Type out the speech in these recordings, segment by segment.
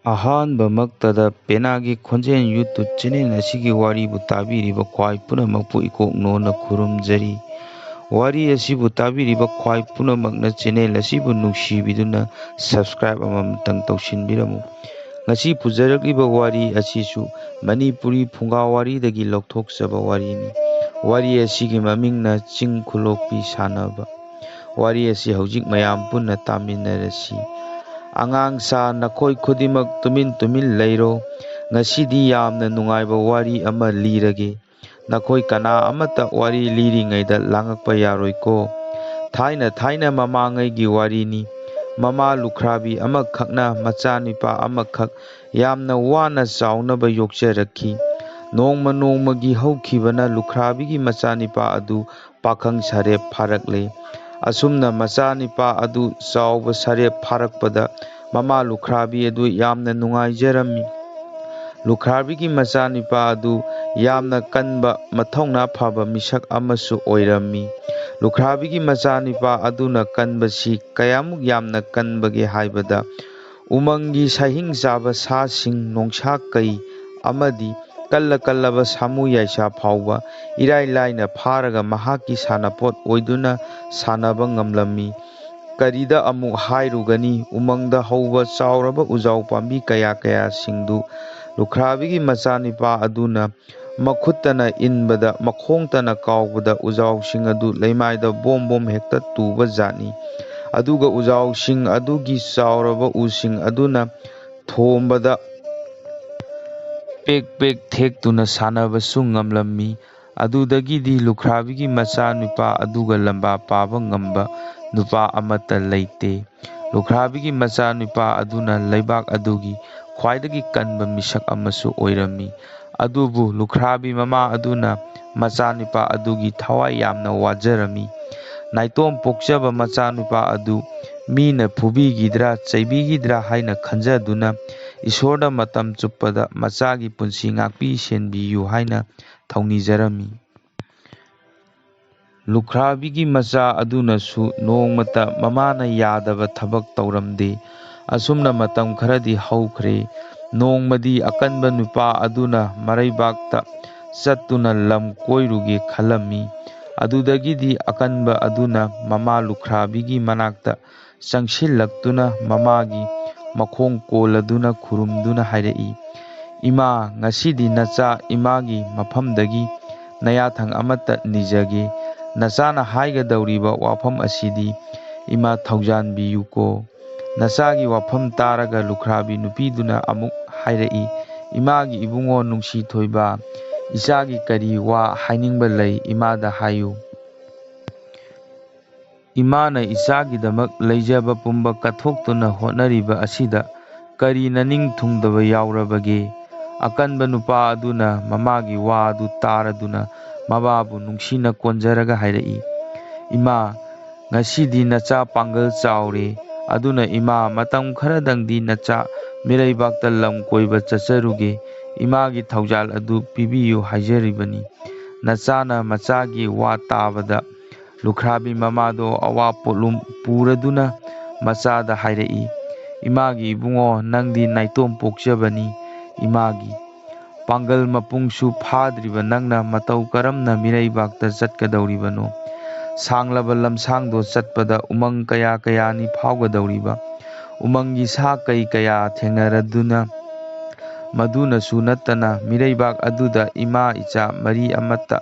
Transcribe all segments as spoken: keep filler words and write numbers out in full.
ꯑꯍꯥꯟꯕꯃꯛꯇꯗ ꯄꯦꯅꯥꯒꯤ ꯈꯣꯟꯖꯦꯜ YouTube channel ꯑꯁꯤꯒꯤ ꯋꯥꯔꯤꯕꯨ ꯇꯥꯕꯤꯔꯤꯕ ꯈ꯭ꯋꯥꯏ ꯄꯨꯝꯅꯃꯛꯄꯨ ꯏꯀꯣꯛ ꯅꯣꯟꯅ ꯈꯨꯔꯨꯝꯖꯔꯤ꯫ ꯋꯥꯔꯤ ꯑꯁꯤꯕꯨ ꯇꯥꯕꯤꯔꯤꯕ ꯈ꯭ꯋꯥꯏ ꯄꯨꯝꯅꯃꯛꯅ ꯆꯦꯅꯦꯜ ꯑꯁꯤꯕꯨ ꯅꯨꯡꯁꯤꯕꯤꯗꯨꯅ subscribe ꯑꯃꯃꯝꯇꯪ ꯇꯧꯁꯤꯟꯕꯤꯔꯝꯃꯨ꯫ ꯉꯁꯤ ꯄꯨꯖꯔꯛꯂꯤꯕ ꯋꯥꯔꯤ ꯑꯁꯤꯁꯨ ꯃꯅꯤꯄꯨꯔꯤ ꯐꯨꯡꯒꯥ ꯋꯥꯔꯤꯗꯒꯤ ꯂꯧꯊꯣꯛꯆꯕ ꯋꯥꯔꯤꯅꯤ꯫ ꯋꯥꯔꯤ ꯑꯁꯤꯒꯤ ꯃꯃꯤꯡꯅ ꯆꯤꯡ ꯈꯨꯂꯣꯛꯄꯤ ꯁꯥꯟꯅꯕ꯫ ꯋꯥꯔꯤ ꯑꯁꯤ ꯍꯧꯖꯤꯛ ꯃꯌꯥꯝ ꯄꯨꯟꯅ ꯇꯥꯃꯤꯟꯅꯔꯁꯤ꯫ ꯑꯉꯥꯡꯁꯥ, ꯅꯈꯣꯏ ꯈꯨꯗꯤꯡꯃꯛ ꯇꯨꯃꯤꯟ ꯇꯨꯃꯤꯟ ꯂꯩꯔꯣ꯫ ꯉꯁꯤꯗꯤ ꯌꯥꯝꯅ ꯅꯨꯡꯉꯥꯏꯕ ꯋꯥꯔꯤ ꯑꯃ ꯂꯤꯔꯒꯦ꯫ ꯅꯈꯣꯏ ꯀꯅꯥ ꯑꯃꯠꯇ ꯋꯥꯔꯤ ꯂꯤꯔꯤꯉꯩꯗ ꯂꯥꯡꯉꯛꯄ ꯌꯥꯔꯣꯏꯀꯣ꯫ ꯊꯥꯏꯅ ꯊꯥꯏꯅ ꯃꯃꯥꯡꯉꯩꯒꯤ ꯋꯥꯔꯤꯅꯤ꯫ ꯃꯃꯥ ꯂꯨꯈ꯭ꯔꯥꯕꯤ ꯑꯃꯈꯛꯅ ꯃꯆꯥꯅꯤꯄꯥ ꯑꯃꯈꯛ ꯌꯥꯝꯅ ꯋꯥꯅ ꯆꯥꯎꯅꯕ ꯌꯣꯛꯆꯔꯛꯈꯤ꯫ ꯅꯣꯡꯃ ꯅꯣꯡꯃꯒꯤ ꯍꯧꯈꯤꯕꯅ ꯂꯨꯈ꯭ꯔꯥꯕꯤꯒꯤ ꯃꯆꯥꯅꯤꯄꯥ ꯑꯗꯨ ꯄꯥꯈꯪ ꯁꯥꯔꯦꯞ ꯐꯥꯔꯛꯂꯦ꯫ ꯑꯁꯨꯝꯅ ꯃꯆꯥꯅꯤꯄꯥ ꯑꯗꯨ ꯆꯥꯎꯕ ꯁꯥꯔꯦꯞ ꯐꯥꯔꯛꯄꯗ ꯃꯃꯥ ꯂꯨꯈ꯭ꯔꯥꯕꯤ ꯑꯗꯨ ꯌꯥꯝꯅ ꯅꯨꯡꯉꯥꯏꯖꯔꯝꯃꯤ꯫ ꯂꯨꯈ꯭ꯔꯥꯕꯤꯒꯤ ꯃꯆꯥꯅꯤꯄꯥ ꯑꯗꯨ ꯌꯥꯝꯅ ꯀꯟꯕ, ꯃꯊꯧꯅꯥ ꯐꯕ ꯃꯤꯁꯛ ꯑꯃꯁꯨ ꯑꯣꯏꯔꯝꯃꯤ꯫ ꯂꯨꯈ꯭ꯔꯥꯕꯤꯒꯤ ꯃꯆꯥꯅꯤꯄꯥ ꯑꯗꯨꯅ ꯀꯟꯕꯁꯤ ꯀꯌꯥꯃꯨꯛ ꯌꯥꯝꯅ ꯀꯟꯕꯒꯦ ꯍꯥꯏꯕꯗ, ꯎꯃꯪꯒꯤ ꯁꯥꯍꯤꯡ ꯆꯥꯕ ꯁꯥꯁꯤꯡ, ꯅꯣꯡꯁꯥ ꯀꯩ ꯑꯃꯗꯤ ꯀꯜꯂ ꯀꯜꯂꯕ ꯁꯥꯃꯨ ꯌꯥꯏꯁꯥ ꯐꯥꯎꯕ ꯏꯔꯥꯏ ꯂꯥꯏꯅ ꯐꯥꯔꯒ ꯃꯍꯥꯛꯀꯤ ꯁꯥꯟꯅꯄꯣꯠ ꯑꯣꯏꯗꯨꯅ ꯁꯥꯟꯅꯕ ꯉꯝꯂꯝꯃꯤ꯫ ꯀꯔꯤꯗ ꯑꯃꯨꯛ ꯍꯥꯏꯔꯨꯒꯅꯤ, ꯎꯃꯪꯗ ꯍꯧꯕ ꯆꯥꯎꯔꯕ ꯎꯖꯥꯎ ꯄꯥꯝꯕꯤ ꯀꯌꯥ ꯀꯌꯥꯁꯤꯡꯗꯨ ꯂꯨꯈ꯭ꯔꯥꯕꯤꯒꯤ ꯃꯆꯥꯅꯤꯄꯥ ꯑꯗꯨꯅ ꯃꯈꯨꯠꯇꯅ ꯏꯟꯕꯗ, ꯃꯈꯣꯡꯇꯅ ꯀꯥꯎꯕꯗ ꯎꯖꯥꯎꯁꯤꯡ ꯑꯗꯨ ꯂꯩꯃꯥꯏꯗ ꯕꯣꯝ ꯕꯣꯝ ꯍꯦꯛꯇ ꯇꯨꯕ ꯖꯥꯠꯅꯤ꯫ ꯑꯗꯨꯒ ꯎꯖꯥꯎꯁꯤꯡ ꯑꯗꯨꯒꯤ ꯆꯥꯎꯔꯕ ꯎꯁꯤꯡ ꯑꯗꯨꯅ ꯊꯣꯝꯕꯗ ꯄꯦꯛ ꯄꯦꯛ ꯊꯦꯛꯇꯨꯅ ꯁꯥꯟꯅꯕꯁꯨ ꯉꯝꯂꯝꯃꯤ꯫ ꯑꯗꯨꯗꯒꯤꯗꯤ ꯂꯨꯈ꯭ꯔꯥꯕꯤꯒꯤ ꯃꯆꯥꯅꯨꯄꯥ ꯑꯗꯨꯒ ꯂꯝꯕꯥ ꯄꯥꯕ ꯉꯝꯕ ꯅꯨꯄꯥ ꯑꯃꯠꯇ ꯂꯩꯇꯦ꯫ ꯂꯨꯈ꯭ꯔꯥꯕꯤꯒꯤ ꯃꯆꯥꯅꯨꯄꯥ ꯑꯗꯨꯅ ꯂꯩꯕꯥꯛ ꯑꯗꯨꯒꯤ ꯈ꯭ꯋꯥꯏꯗꯒꯤ ꯀꯟꯕ ꯃꯤꯁꯛ ꯑꯃꯁꯨ ꯑꯣꯏꯔꯝꯃꯤ꯫ ꯑꯗꯨꯕꯨ ꯂꯨꯈ꯭ꯔꯥꯕꯤ ꯃꯃꯥ ꯑꯗꯨꯅ ꯃꯆꯥꯅꯨꯄꯥ ꯑꯗꯨꯒꯤ ꯊꯋꯥꯏ ꯌꯥꯝꯅ ꯋꯥꯖꯔꯝꯃꯤ꯫ ꯅꯥꯏꯇꯣꯝ ꯄꯣꯛꯆꯕ ꯃꯆꯥꯅꯨꯄꯥ ꯑꯗꯨ ꯃꯤꯅ ꯐꯨꯕꯤꯈꯤꯗ꯭ꯔꯥ, ꯆꯩꯕꯤꯈꯤꯗ꯭ꯔꯥ ꯍꯥꯏꯅ ꯈꯟꯖꯗꯨꯅ ꯏꯁꯣꯔꯗ ꯃꯇꯝ ꯆꯨꯞꯄꯗ ꯃꯆꯥꯒꯤ ꯄꯨꯟꯁꯤ ꯉꯥꯛꯄꯤ ꯁꯦꯟꯕꯤꯌꯨ ꯍꯥꯏꯅ ꯊꯧꯅꯤꯖꯔꯝꯃꯤ꯫ ꯂꯨꯈ꯭ꯔꯥꯕꯤꯒꯤ ꯃꯆꯥ ꯑꯗꯨꯅꯁꯨ ꯅꯣꯡꯃꯇ ꯃꯃꯥꯅ ꯌꯥꯗꯕ ꯊꯕꯛ ꯇꯧꯔꯝꯗꯦ꯫ ꯑꯁꯨꯝꯅ ꯃꯇꯝ ꯈꯔꯗꯤ ꯍꯧꯈ꯭ꯔꯦ꯫ ꯅꯣꯡꯃꯗꯤ ꯑꯀꯟꯕ ꯅꯨꯄꯥ ꯑꯗꯨꯅ ꯃꯔꯩꯕꯥꯛꯇ ꯆꯠꯇꯨꯅ ꯂꯝ ꯀꯣꯏꯔꯨꯒꯦ ꯈꯜꯂꯝꯃꯤ꯫ ꯑꯗꯨꯗꯒꯤꯗꯤ ꯑꯀꯟꯕ ꯑꯗꯨꯅ ꯃꯃꯥ ꯂꯨꯈ꯭ꯔꯥꯕꯤꯒꯤ ꯃꯅꯥꯛꯇ ꯆꯪꯁꯤꯜꯂꯛꯇꯨꯅ ꯃꯃꯥꯒꯤ ꯃꯈꯣꯡ ꯀꯣꯜꯂꯗꯨꯅ ꯈꯨꯔꯨꯝꯗꯨꯅ ꯍꯥꯏꯔꯛꯏ, "ꯏꯃꯥ, ꯉꯁꯤꯗꯤ ꯅꯆꯥ ꯏꯃꯥꯒꯤ ꯃꯐꯝꯗꯒꯤ ꯅꯌꯥꯊꯪ ꯑꯃꯠꯇ ꯅꯤꯖꯒꯦ꯫ ꯅꯆꯥꯅ ꯍꯥꯏꯒꯗꯧꯔꯤꯕ ꯋꯥꯐꯝ ꯑꯁꯤꯗꯤ ꯏꯃꯥ ꯊꯧꯖꯥꯟꯕꯤꯌꯨꯀꯣ꯫" ꯅꯆꯥꯒꯤ ꯋꯥꯐꯝ ꯇꯥꯔꯒ ꯂꯨꯈ꯭ꯔꯥꯕꯤ ꯅꯨꯄꯤꯗꯨꯅ ꯑꯃꯨꯛ ꯍꯥꯏꯔꯛꯏ, "ꯏꯃꯥꯒꯤ ꯏꯕꯨꯡꯉꯣ ꯅꯨꯡꯁꯤ ꯊꯣꯏꯕ, ꯏꯆꯥꯒꯤ ꯀꯔꯤ ꯋꯥ ꯍꯥꯏꯅꯤꯡꯕ ꯂꯩ ꯏꯃꯥꯗ ꯍꯥꯏꯌꯨ꯫ ꯏꯃꯥꯅ ꯏꯆꯥꯒꯤꯗꯃꯛ ꯂꯩꯖꯕ ꯄꯨꯝꯕ ꯀꯠꯊꯣꯛꯇꯨꯅ ꯍꯣꯠꯅꯔꯤꯕ ꯑꯁꯤꯗ ꯀꯔꯤ ꯅꯅꯤꯡ ꯊꯨꯡꯗꯕ ꯌꯥꯎꯔꯕꯒꯦ?" ꯑꯀꯟꯕ ꯅꯨꯄꯥ ꯑꯗꯨꯅ ꯃꯃꯥꯒꯤ ꯋꯥ ꯑꯗꯨ ꯇꯥꯔꯗꯨꯅ ꯃꯃꯥꯕꯨ ꯅꯨꯡꯁꯤꯅ ꯀꯣꯟꯖꯔꯒ ꯍꯥꯏꯔꯛꯏ, "ꯏꯃꯥ, ꯉꯁꯤꯗꯤ ꯅꯆꯥ ꯄꯥꯡꯒꯜ ꯆꯥꯎꯔꯦ꯫ ꯑꯗꯨꯅ ꯏꯃꯥ, ꯃꯇꯝ ꯈꯔꯗꯪꯗꯤ ꯅꯆꯥ ꯃꯤꯔꯩꯕꯥꯛꯇ ꯂꯝ ꯀꯣꯏꯕ ꯆꯠꯆꯔꯨꯒꯦ꯫ ꯏꯃꯥꯒꯤ ꯊꯧꯖꯥꯜ ꯑꯗꯨ ꯄꯤꯕꯤꯌꯨ ꯍꯥꯏꯖꯔꯤꯕꯅꯤ꯫" ꯅꯆꯥꯅ ꯃꯆꯥꯒꯤ ꯋꯥ ꯇꯥꯕꯗ ꯂꯨꯈ꯭ꯔꯥꯕꯤ ꯃꯃꯥꯗꯣ ꯑꯋꯥ ꯄꯣꯠꯂꯨꯝ ꯄꯨꯔꯗꯨꯅ ꯃꯆꯥꯗ ꯍꯥꯏꯔꯛꯏ, "ꯏꯃꯥꯒꯤ ꯏꯕꯨꯡꯉꯣ, ꯅꯪꯗꯤ ꯅꯥꯏꯇꯣꯝ ꯄꯣꯛꯆꯕꯅꯤ꯫ ꯏꯃꯥꯒꯤ ꯄꯥꯡꯒꯜ ꯃꯄꯨꯡꯁꯨ ꯐꯥꯗ꯭ꯔꯤꯕ ꯅꯪꯅ ꯃꯇꯧ ꯀꯔꯝꯅ ꯃꯤꯔꯩꯕꯥꯛꯇ ꯆꯠꯀꯗꯧꯔꯤꯕꯅꯣ? ꯁꯥꯡꯂꯕ ꯂꯝꯁꯥꯡꯗꯣ ꯆꯠꯄꯗ ꯎꯃꯪ ꯀꯌꯥ ꯀꯌꯥꯅꯤ ꯐꯥꯎꯒꯗꯧꯔꯤꯕ꯫ ꯎꯃꯪꯒꯤ ꯁꯥ ꯀꯩ ꯀꯌꯥ ꯊꯦꯡꯅꯔꯗꯨꯅ, ꯃꯗꯨꯅꯁꯨ ꯅꯠꯇꯅ ꯃꯤꯔꯩꯕꯥꯛ ꯑꯗꯨꯗ ꯏꯃꯥ ꯏꯆꯥ ꯃꯔꯤ ꯑꯃꯠꯇ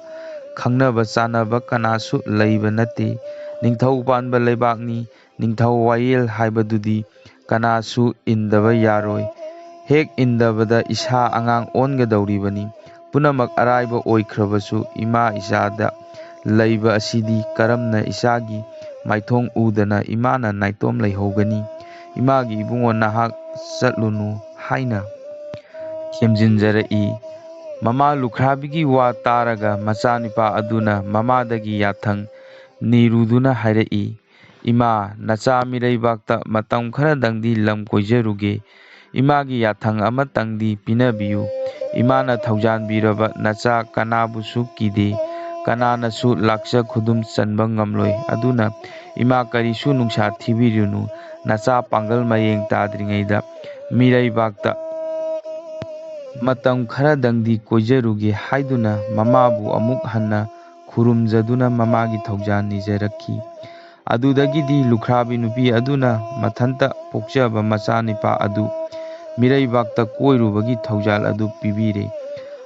ꯈꯪꯅꯕ ꯆꯥꯟꯅꯕ ꯀꯅꯥꯁꯨ ꯂꯩꯕ ꯅꯠꯇꯦ꯫ ꯅꯤꯡꯊꯧ ꯄꯥꯟꯕ ꯂꯩꯕꯥꯛꯅꯤ꯫ ꯅꯤꯡꯊꯧ ꯋꯥꯌꯦꯜ ꯍꯥꯏꯕꯗꯨꯗꯤ ꯀꯅꯥꯁꯨ ꯏꯟꯗꯕ ꯌꯥꯔꯣꯏ꯫ ꯍꯦꯛ ꯏꯟꯗꯕꯗ ꯏꯁꯥ ꯑꯉꯥꯡ ꯑꯣꯟꯒꯗꯧꯔꯤꯕꯅꯤ꯫ ꯄꯨꯝꯅꯃꯛ ꯑꯔꯥꯏꯕ ꯑꯣꯏꯈ꯭ꯔꯕꯁꯨ ꯏꯃꯥ ꯏꯆꯥꯗ ꯂꯩꯕ ꯑꯁꯤꯗꯤ ꯀꯔꯝꯅ ꯏꯆꯥꯒꯤ ꯃꯥꯏꯊꯣꯡ ꯎꯗꯅ ꯏꯃꯥꯅ ꯅꯥꯏꯇꯣꯝ ꯂꯩꯍꯧꯒꯅꯤ? ꯏꯃꯥꯒꯤ ꯏꯕꯨꯡꯉꯣ, ꯅꯍꯥꯛ ꯆꯠꯂꯨꯅꯨ" ꯍꯥꯏꯅ ꯊꯦꯝꯖꯤꯟꯖꯔꯛꯏ꯫ ꯃꯃꯥ ꯂꯨꯈ꯭ꯔꯥꯕꯤꯒꯤ ꯋꯥ ꯇꯥꯔꯒ ꯃꯆꯥꯅꯨꯄꯥ ꯑꯗꯨꯅ ꯃꯃꯥꯗꯒꯤ ꯌꯥꯊꯪ ꯅꯤꯔꯨꯗꯨꯅ ꯍꯥꯏꯔꯛꯏ, "ꯏꯃꯥ, ꯅꯆꯥ ꯃꯤꯔꯩꯕꯥꯛꯇ ꯃꯇꯝ ꯈꯔꯗꯪꯗꯤ ꯂꯝ ꯀꯣꯏꯖꯔꯨꯒꯦ꯫ ꯏꯃꯥꯒꯤ ꯌꯥꯊꯪ ꯑꯃꯇꯪꯗꯤ ꯄꯤꯅꯕꯤꯌꯨ꯫ ꯏꯃꯥꯅ ꯊꯧꯖꯥꯟꯕꯤꯔꯕ ꯅꯆꯥ ꯀꯅꯥꯕꯨꯁꯨ ꯀꯤꯗꯦ꯫ ꯀꯅꯥꯅꯁꯨ ꯂꯥꯛꯆ ꯈꯨꯗꯨꯝ ꯆꯟꯕ ꯉꯝꯂꯣꯏ꯫ ꯑꯗꯨꯅ ꯏꯃꯥ, ꯀꯔꯤꯁꯨ ꯅꯨꯡꯁꯥ ꯊꯤꯕꯤꯔꯨꯅꯨ꯫ ꯅꯆꯥ ꯄꯥꯡꯒꯜ ꯃꯌꯦꯡ ꯇꯥꯗ꯭ꯔꯤꯉꯩꯗ ꯃꯤꯔꯩꯕꯥꯛꯇ ꯃꯇꯝ ꯈꯔꯗꯪꯗꯤ ꯀꯣꯏꯖꯔꯨꯒꯦ ꯍꯥꯏꯗꯨꯅ ꯃꯃꯥꯕꯨ ꯑꯃꯨꯛ ꯍꯟꯅ ꯈꯨꯔꯨꯝꯖꯗꯨꯅ ꯃꯃꯥꯒꯤ ꯊꯧꯖꯥꯜ ꯅꯤꯖꯔꯛꯈꯤ꯫ ꯑꯗꯨꯗꯒꯤꯗꯤ ꯂꯨꯈ꯭ꯔꯥꯕꯤ ꯅꯨꯄꯤ ꯑꯗꯨꯅ ꯃꯊꯟꯇ ꯄꯣꯛꯆꯕ ꯃꯆꯥꯅꯤꯄꯥ ꯑꯗꯨ ꯃꯤꯔꯩꯕꯥꯛꯇ ꯀꯣꯏꯔꯨꯕꯒꯤ ꯊꯧꯖꯥꯜ ꯑꯗꯨ ꯄꯤꯕꯤꯔꯦ꯫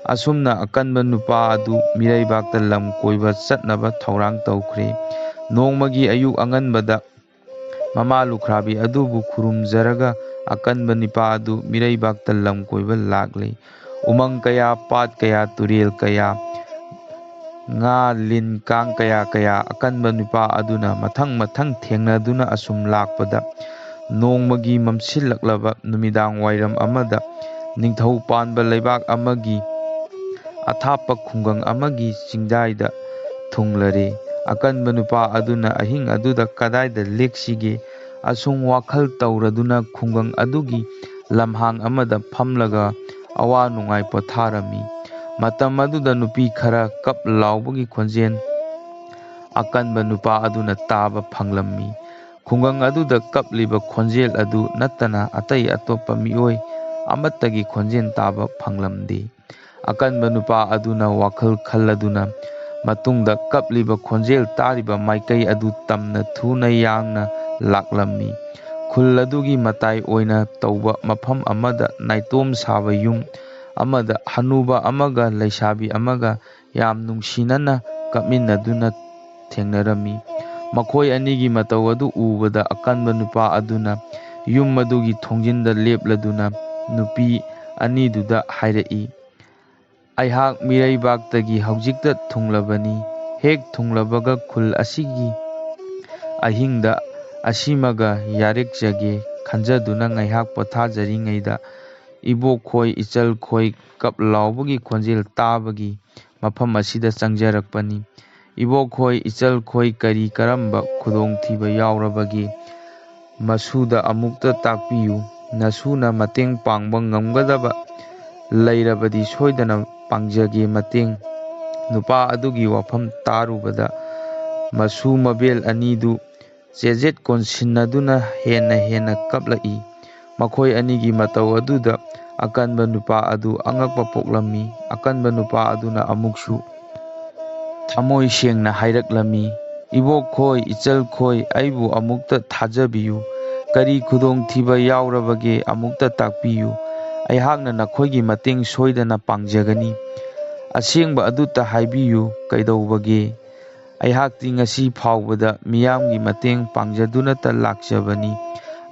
ꯑꯁꯨꯝꯅ ꯑꯀꯟꯕ ꯅꯨꯄꯥ ꯑꯗꯨ ꯃꯤꯔꯩꯕꯥꯛꯇ ꯂꯝ ꯀꯣꯏꯕ ꯆꯠꯅꯕ ꯊꯧꯔꯥꯡ ꯇꯧꯈ꯭ꯔꯦ꯫ ꯅꯣꯡꯃꯒꯤ ꯑꯌꯨꯛ ꯑꯉꯟꯕꯗ ꯃꯃꯥ ꯂꯨꯈ꯭ꯔꯥꯕꯤ ꯑꯗꯨꯕꯨ ꯈꯨꯔꯨꯝꯖꯔꯒ ꯑꯀꯟꯕ ꯅꯤꯄꯥ ꯑꯗꯨ ꯃꯤꯔꯩꯕꯥꯛꯇ ꯂꯝ ꯀꯣꯏꯕ ꯂꯥꯛꯂꯦ꯫ ꯎꯃꯪ ꯀꯌꯥ, ꯄꯥꯠ ꯀꯌꯥ, ꯇꯨꯔꯦꯜ ꯀꯌꯥ, ꯉꯥ, ꯂꯤꯟ, ꯀꯥꯡ ꯀꯌꯥ ꯀꯌꯥ ꯑꯀꯟꯕ ꯅꯨꯄꯥ ꯑꯗꯨꯅ ꯃꯊꯪ ꯃꯊꯪ ꯊꯦꯡꯅꯗꯨꯅ ꯑꯁꯨꯝ ꯂꯥꯛꯄꯗ, ꯅꯣꯡꯃꯒꯤ ꯃꯝꯁꯤꯜꯂꯛꯂꯕ ꯅꯨꯃꯤꯗꯥꯡ ꯋꯥꯏꯔꯝ ꯑꯃꯗ ꯅꯤꯡꯊꯧ ꯄꯥꯟꯕ ꯂꯩꯕꯥꯛ ꯑꯃꯒꯤ ꯑꯊꯥꯞꯄ ꯈꯨꯡꯒꯪ ꯑꯃꯒꯤ ꯆꯤꯡꯗꯥꯏꯗ ꯊꯨꯡꯂꯔꯦ꯫ ꯑꯀꯟꯕ ꯅꯨꯄꯥ ꯑꯗꯨꯅ ꯑꯍꯤꯡ ꯑꯗꯨꯗ ꯀꯗꯥꯏꯗ ꯂꯦꯛꯁꯤꯒꯦ? ꯑꯁꯨꯝ ꯋꯥꯈꯜ ꯇꯧꯔꯗꯨꯅ ꯈꯨꯡꯒꯪ ꯑꯗꯨꯒꯤ ꯂꯝꯍꯥꯡ ꯑꯃꯗ ꯐꯝꯂꯒ ꯑꯋꯥ ꯅꯨꯡꯉꯥꯏ ꯄꯣꯊꯥꯔꯝꯃꯤ꯫ ꯃꯇꯝ ꯑꯗꯨꯗ ꯅꯨꯄꯤ ꯈꯔ ꯀꯞ ꯂꯥꯎꯕꯒꯤ ꯈꯣꯟꯖꯦꯜ ꯑꯀꯟꯕ ꯅꯨꯄꯥ ꯑꯗꯨꯅ ꯇꯥꯕ ꯐꯪꯂꯝꯃꯤ꯫ ꯈꯨꯡꯒꯪ ꯑꯗꯨꯗ ꯀꯞꯂꯤꯕ ꯈꯣꯟꯖꯦꯜ ꯑꯗꯨ ꯅꯠꯇꯅ ꯑꯇꯩ ꯑꯇꯣꯞꯄ ꯃꯤꯑꯣꯏ ꯑꯃꯠꯇꯒꯤ ꯈꯣꯟꯖꯦꯜ ꯇꯥꯕ ꯐꯪꯂꯝꯗꯦ꯫ ꯑꯀꯟꯕ ꯅꯨꯄꯥ ꯑꯗꯨꯅ ꯋꯥꯈꯜ ꯈꯜꯂꯗꯨꯅ ꯃꯇꯨꯡꯗ ꯀꯞꯂꯤꯕ ꯈꯣꯟꯖꯦꯜ ꯇꯥꯔꯤꯕ ꯃꯥꯏꯀꯩ ꯑꯗꯨ ꯇꯝꯅ ꯊꯨꯅ ꯌꯥꯡꯅ ꯂꯥꯛꯂꯝꯃꯤ꯫ ꯈꯨꯜ ꯑꯗꯨꯒꯤ ꯃꯇꯥꯏ ꯑꯣꯏꯅ ꯇꯧꯕ ꯃꯐꯝ ꯑꯃꯗ ꯅꯥꯏꯇꯣꯝ ꯁꯥꯕ ꯌꯨꯝ ꯑꯃꯗ ꯍꯅꯨꯕ ꯑꯃꯒ ꯂꯩꯁꯥꯕꯤ ꯑꯃꯒ ꯌꯥꯝ ꯅꯨꯡꯁꯤꯅꯅ ꯀꯞꯃꯤꯟꯅꯗꯨꯅ ꯊꯦꯡꯅꯔꯝꯃꯤ꯫ ꯃꯈꯣꯏ ꯑꯅꯤꯒꯤ ꯃꯇꯧ ꯑꯗꯨ ꯎꯕꯗ ꯑꯀꯟꯕ ꯅꯨꯄꯥ ꯑꯗꯨꯅ ꯌꯨꯝ ꯑꯗꯨꯒꯤ ꯊꯣꯡꯖꯤꯟꯗ ꯂꯦꯞꯂꯗꯨꯅ ꯅꯨꯄꯤ ꯑꯅꯤꯗꯨꯗ ꯍꯥꯏꯔꯛꯏ, "ꯑꯩꯍꯥꯛ ꯃꯤꯔꯩꯕꯥꯛꯇꯒꯤ ꯍꯧꯖꯤꯛꯇ ꯊꯨꯡꯂꯕꯅꯤ꯫ ꯍꯦꯛ ꯊꯨꯡꯂꯕꯒ ꯈꯨꯜ ꯑꯁꯤꯒꯤ ꯑꯍꯤꯡꯗ ꯑꯁꯤꯃꯒ ꯌꯥꯔꯦꯛꯆꯒꯦ ꯈꯟꯖꯗꯨꯅ ꯉꯥꯏꯍꯥꯛ ꯄꯣꯊꯥꯖꯔꯤꯉꯩꯗ ꯏꯕꯣꯛꯈꯣꯏ, ꯏꯆꯜꯈꯣꯏ ꯀꯞ ꯂꯥꯎꯕꯒꯤ ꯈꯣꯟꯖꯦꯜ ꯇꯥꯕꯒꯤ ꯃꯐꯝ ꯑꯁꯤꯗ ꯆꯪꯖꯔꯛꯄꯅꯤ꯫ ꯏꯕꯣꯛꯈꯣꯏ, ꯏꯆꯜꯈꯣꯏ ꯀꯔꯤ ꯀꯔꯝꯕ ꯈꯨꯗꯣꯡꯊꯤꯕ ꯌꯥꯎꯔꯕꯒꯦ? ꯃꯁꯨꯗ ꯑꯃꯨꯛꯇ ꯇꯥꯛꯄꯤꯌꯨ꯫ ꯅꯁꯨꯅ ꯃꯇꯦꯡ ꯄꯥꯡꯕ ꯉꯝꯒꯗꯕ ꯂꯩꯔꯕꯗꯤ ꯁꯣꯏꯗꯅ ꯄꯥꯡꯖꯒꯦ ꯃꯇꯦꯡ꯫ ꯅꯨꯄꯥ ꯑꯗꯨꯒꯤ ꯋꯥꯐꯝ ꯇꯥꯔꯨꯕꯗ ꯃꯁꯨ ꯃꯕꯦꯜ ꯑꯅꯤꯗꯨ ꯆꯦꯖꯦꯠ ꯀꯣꯟꯁꯤꯟꯅꯗꯨꯅ ꯍꯦꯟꯅ ꯍꯦꯟꯅ ꯀꯞꯂꯛꯏ꯫ ꯃꯈꯣꯏ ꯑꯅꯤꯒꯤ ꯃꯇꯧ ꯑꯗꯨꯗ ꯑꯀꯟꯕ ꯅꯨꯄꯥ ꯑꯗꯨ ꯑꯉꯛꯄ ꯄꯣꯛꯂꯝꯃꯤ꯫ ꯑꯀꯟꯕ ꯅꯨꯄꯥ ꯑꯗꯨꯅ ꯑꯃꯨꯛꯁꯨ ꯊꯃꯣꯏ ꯁꯦꯡꯅ ꯍꯥꯏꯔꯛꯂꯝꯃꯤ, "ꯏꯕꯣꯛꯈꯣꯏ, ꯏꯆꯜꯈꯣꯏ, ꯑꯩꯕꯨ ꯑꯃꯨꯛꯇ ꯊꯥꯖꯕꯤꯌꯨ꯫ ꯀꯔꯤ ꯈꯨꯗꯣꯡꯊꯤꯕ ꯌꯥꯎꯔꯕꯒꯦ, ꯑꯃꯨꯛꯇ ꯇꯥꯛꯄꯤꯌꯨ꯫ ꯑꯩꯍꯥꯛꯅ ꯅꯈꯣꯏꯒꯤ ꯃꯇꯦꯡ ꯁꯣꯏꯗꯅ ꯄꯥꯡꯖꯒꯅꯤ꯫ ꯑꯁꯦꯡꯕ ꯑꯗꯨꯇ ꯍꯥꯏꯕꯤꯌꯨ, ꯀꯩꯗꯧꯕꯒꯦ? ꯑꯩꯍꯥꯛꯇꯤ ꯉꯁꯤ ꯐꯥꯎꯕꯗ ꯃꯤꯌꯥꯝꯒꯤ ꯃꯇꯦꯡ ꯄꯥꯡꯖꯗꯨꯅꯇ ꯂꯥꯛꯆꯕꯅꯤ꯫"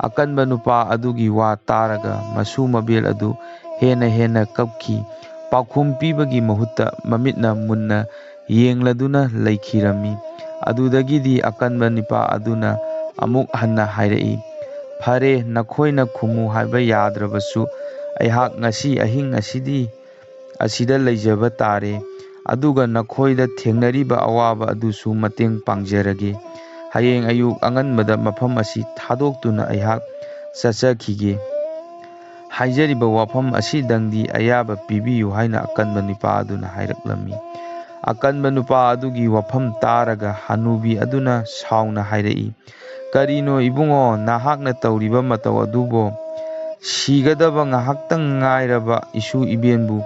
ꯑꯀꯟꯕ ꯅꯨꯄꯥ ꯑꯗꯨꯒꯤ ꯋꯥ ꯇꯥꯔꯒ ꯃꯁꯨ ꯃꯕꯦꯜ ꯑꯗꯨ ꯍꯦꯟꯅ ꯍꯦꯟꯅ ꯀꯞꯈꯤ꯫ ꯄꯥꯎꯈꯨꯝ ꯄꯤꯕꯒꯤ ꯃꯍꯨꯠꯇ ꯃꯃꯤꯠꯅ ꯃꯨꯟꯅ ꯌꯦꯡꯂꯗꯨꯅ ꯂꯩꯈꯤꯔꯝꯃꯤ꯫ ꯑꯗꯨꯗꯒꯤꯗꯤ ꯑꯀꯟꯕ ꯅꯨꯄꯥ ꯑꯗꯨꯅ ꯑꯃꯨꯛ ꯍꯟꯅ ꯍꯥꯏꯔꯛꯏ, "ꯐꯔꯦ, ꯅꯈꯣꯏꯅ ꯈꯨꯝꯃꯨ ꯍꯥꯏꯕ ꯌꯥꯗ꯭ꯔꯕꯁꯨ, ꯑꯩꯍꯥꯛ ꯉꯁꯤ ꯑꯍꯤꯡ ꯑꯁꯤꯗꯤ ꯑꯁꯤꯗ ꯂꯩꯖꯕ ꯇꯥꯔꯦ꯫ ꯑꯗꯨꯒ ꯅꯈꯣꯏꯗ ꯊꯦꯡꯅꯔꯤꯕ ꯑꯋꯥꯕ ꯑꯗꯨꯁꯨ ꯃꯇꯦꯡ ꯄꯥꯡꯖꯔꯒꯦ꯫ ꯍꯌꯦꯡ ꯑꯌꯨꯛ ꯑꯉꯟꯕꯗ ꯃꯐꯝ ꯑꯁꯤ ꯊꯥꯗꯣꯛꯇꯨꯅ ꯑꯩꯍꯥꯛ ꯆꯠꯆꯈꯤꯒꯦ꯫ ꯍꯥꯏꯖꯔꯤꯕ ꯋꯥꯐꯝ ꯑꯁꯤꯗꯪꯗꯤ ꯑꯌꯥꯕ ꯄꯤꯕꯤꯌꯨ" ꯍꯥꯏꯅ ꯑꯀꯟꯕ ꯅꯨꯄꯥ ꯑꯗꯨꯅ ꯍꯥꯏꯔꯛꯂꯝꯃꯤ꯫ ꯑꯀꯟꯕ ꯅꯨꯄꯥ ꯑꯗꯨꯒꯤ ꯋꯥꯐꯝ ꯇꯥꯔꯒ ꯍꯅꯨꯕꯤ ꯑꯗꯨꯅ ꯁꯥꯎꯅ ꯍꯥꯏꯔꯛꯏ, "ꯀꯔꯤꯅꯣ ꯏꯕꯨꯡꯉꯣ, ꯅꯍꯥꯛꯅ ꯇꯧꯔꯤꯕ ꯃꯇꯧ ꯑꯗꯨꯕꯣ? ꯁꯤꯒꯗꯕ ꯉꯥꯏꯍꯥꯛꯇꯪ ꯉꯥꯏꯔꯕ ꯏꯁꯨ ꯏꯕꯦꯟꯕꯨ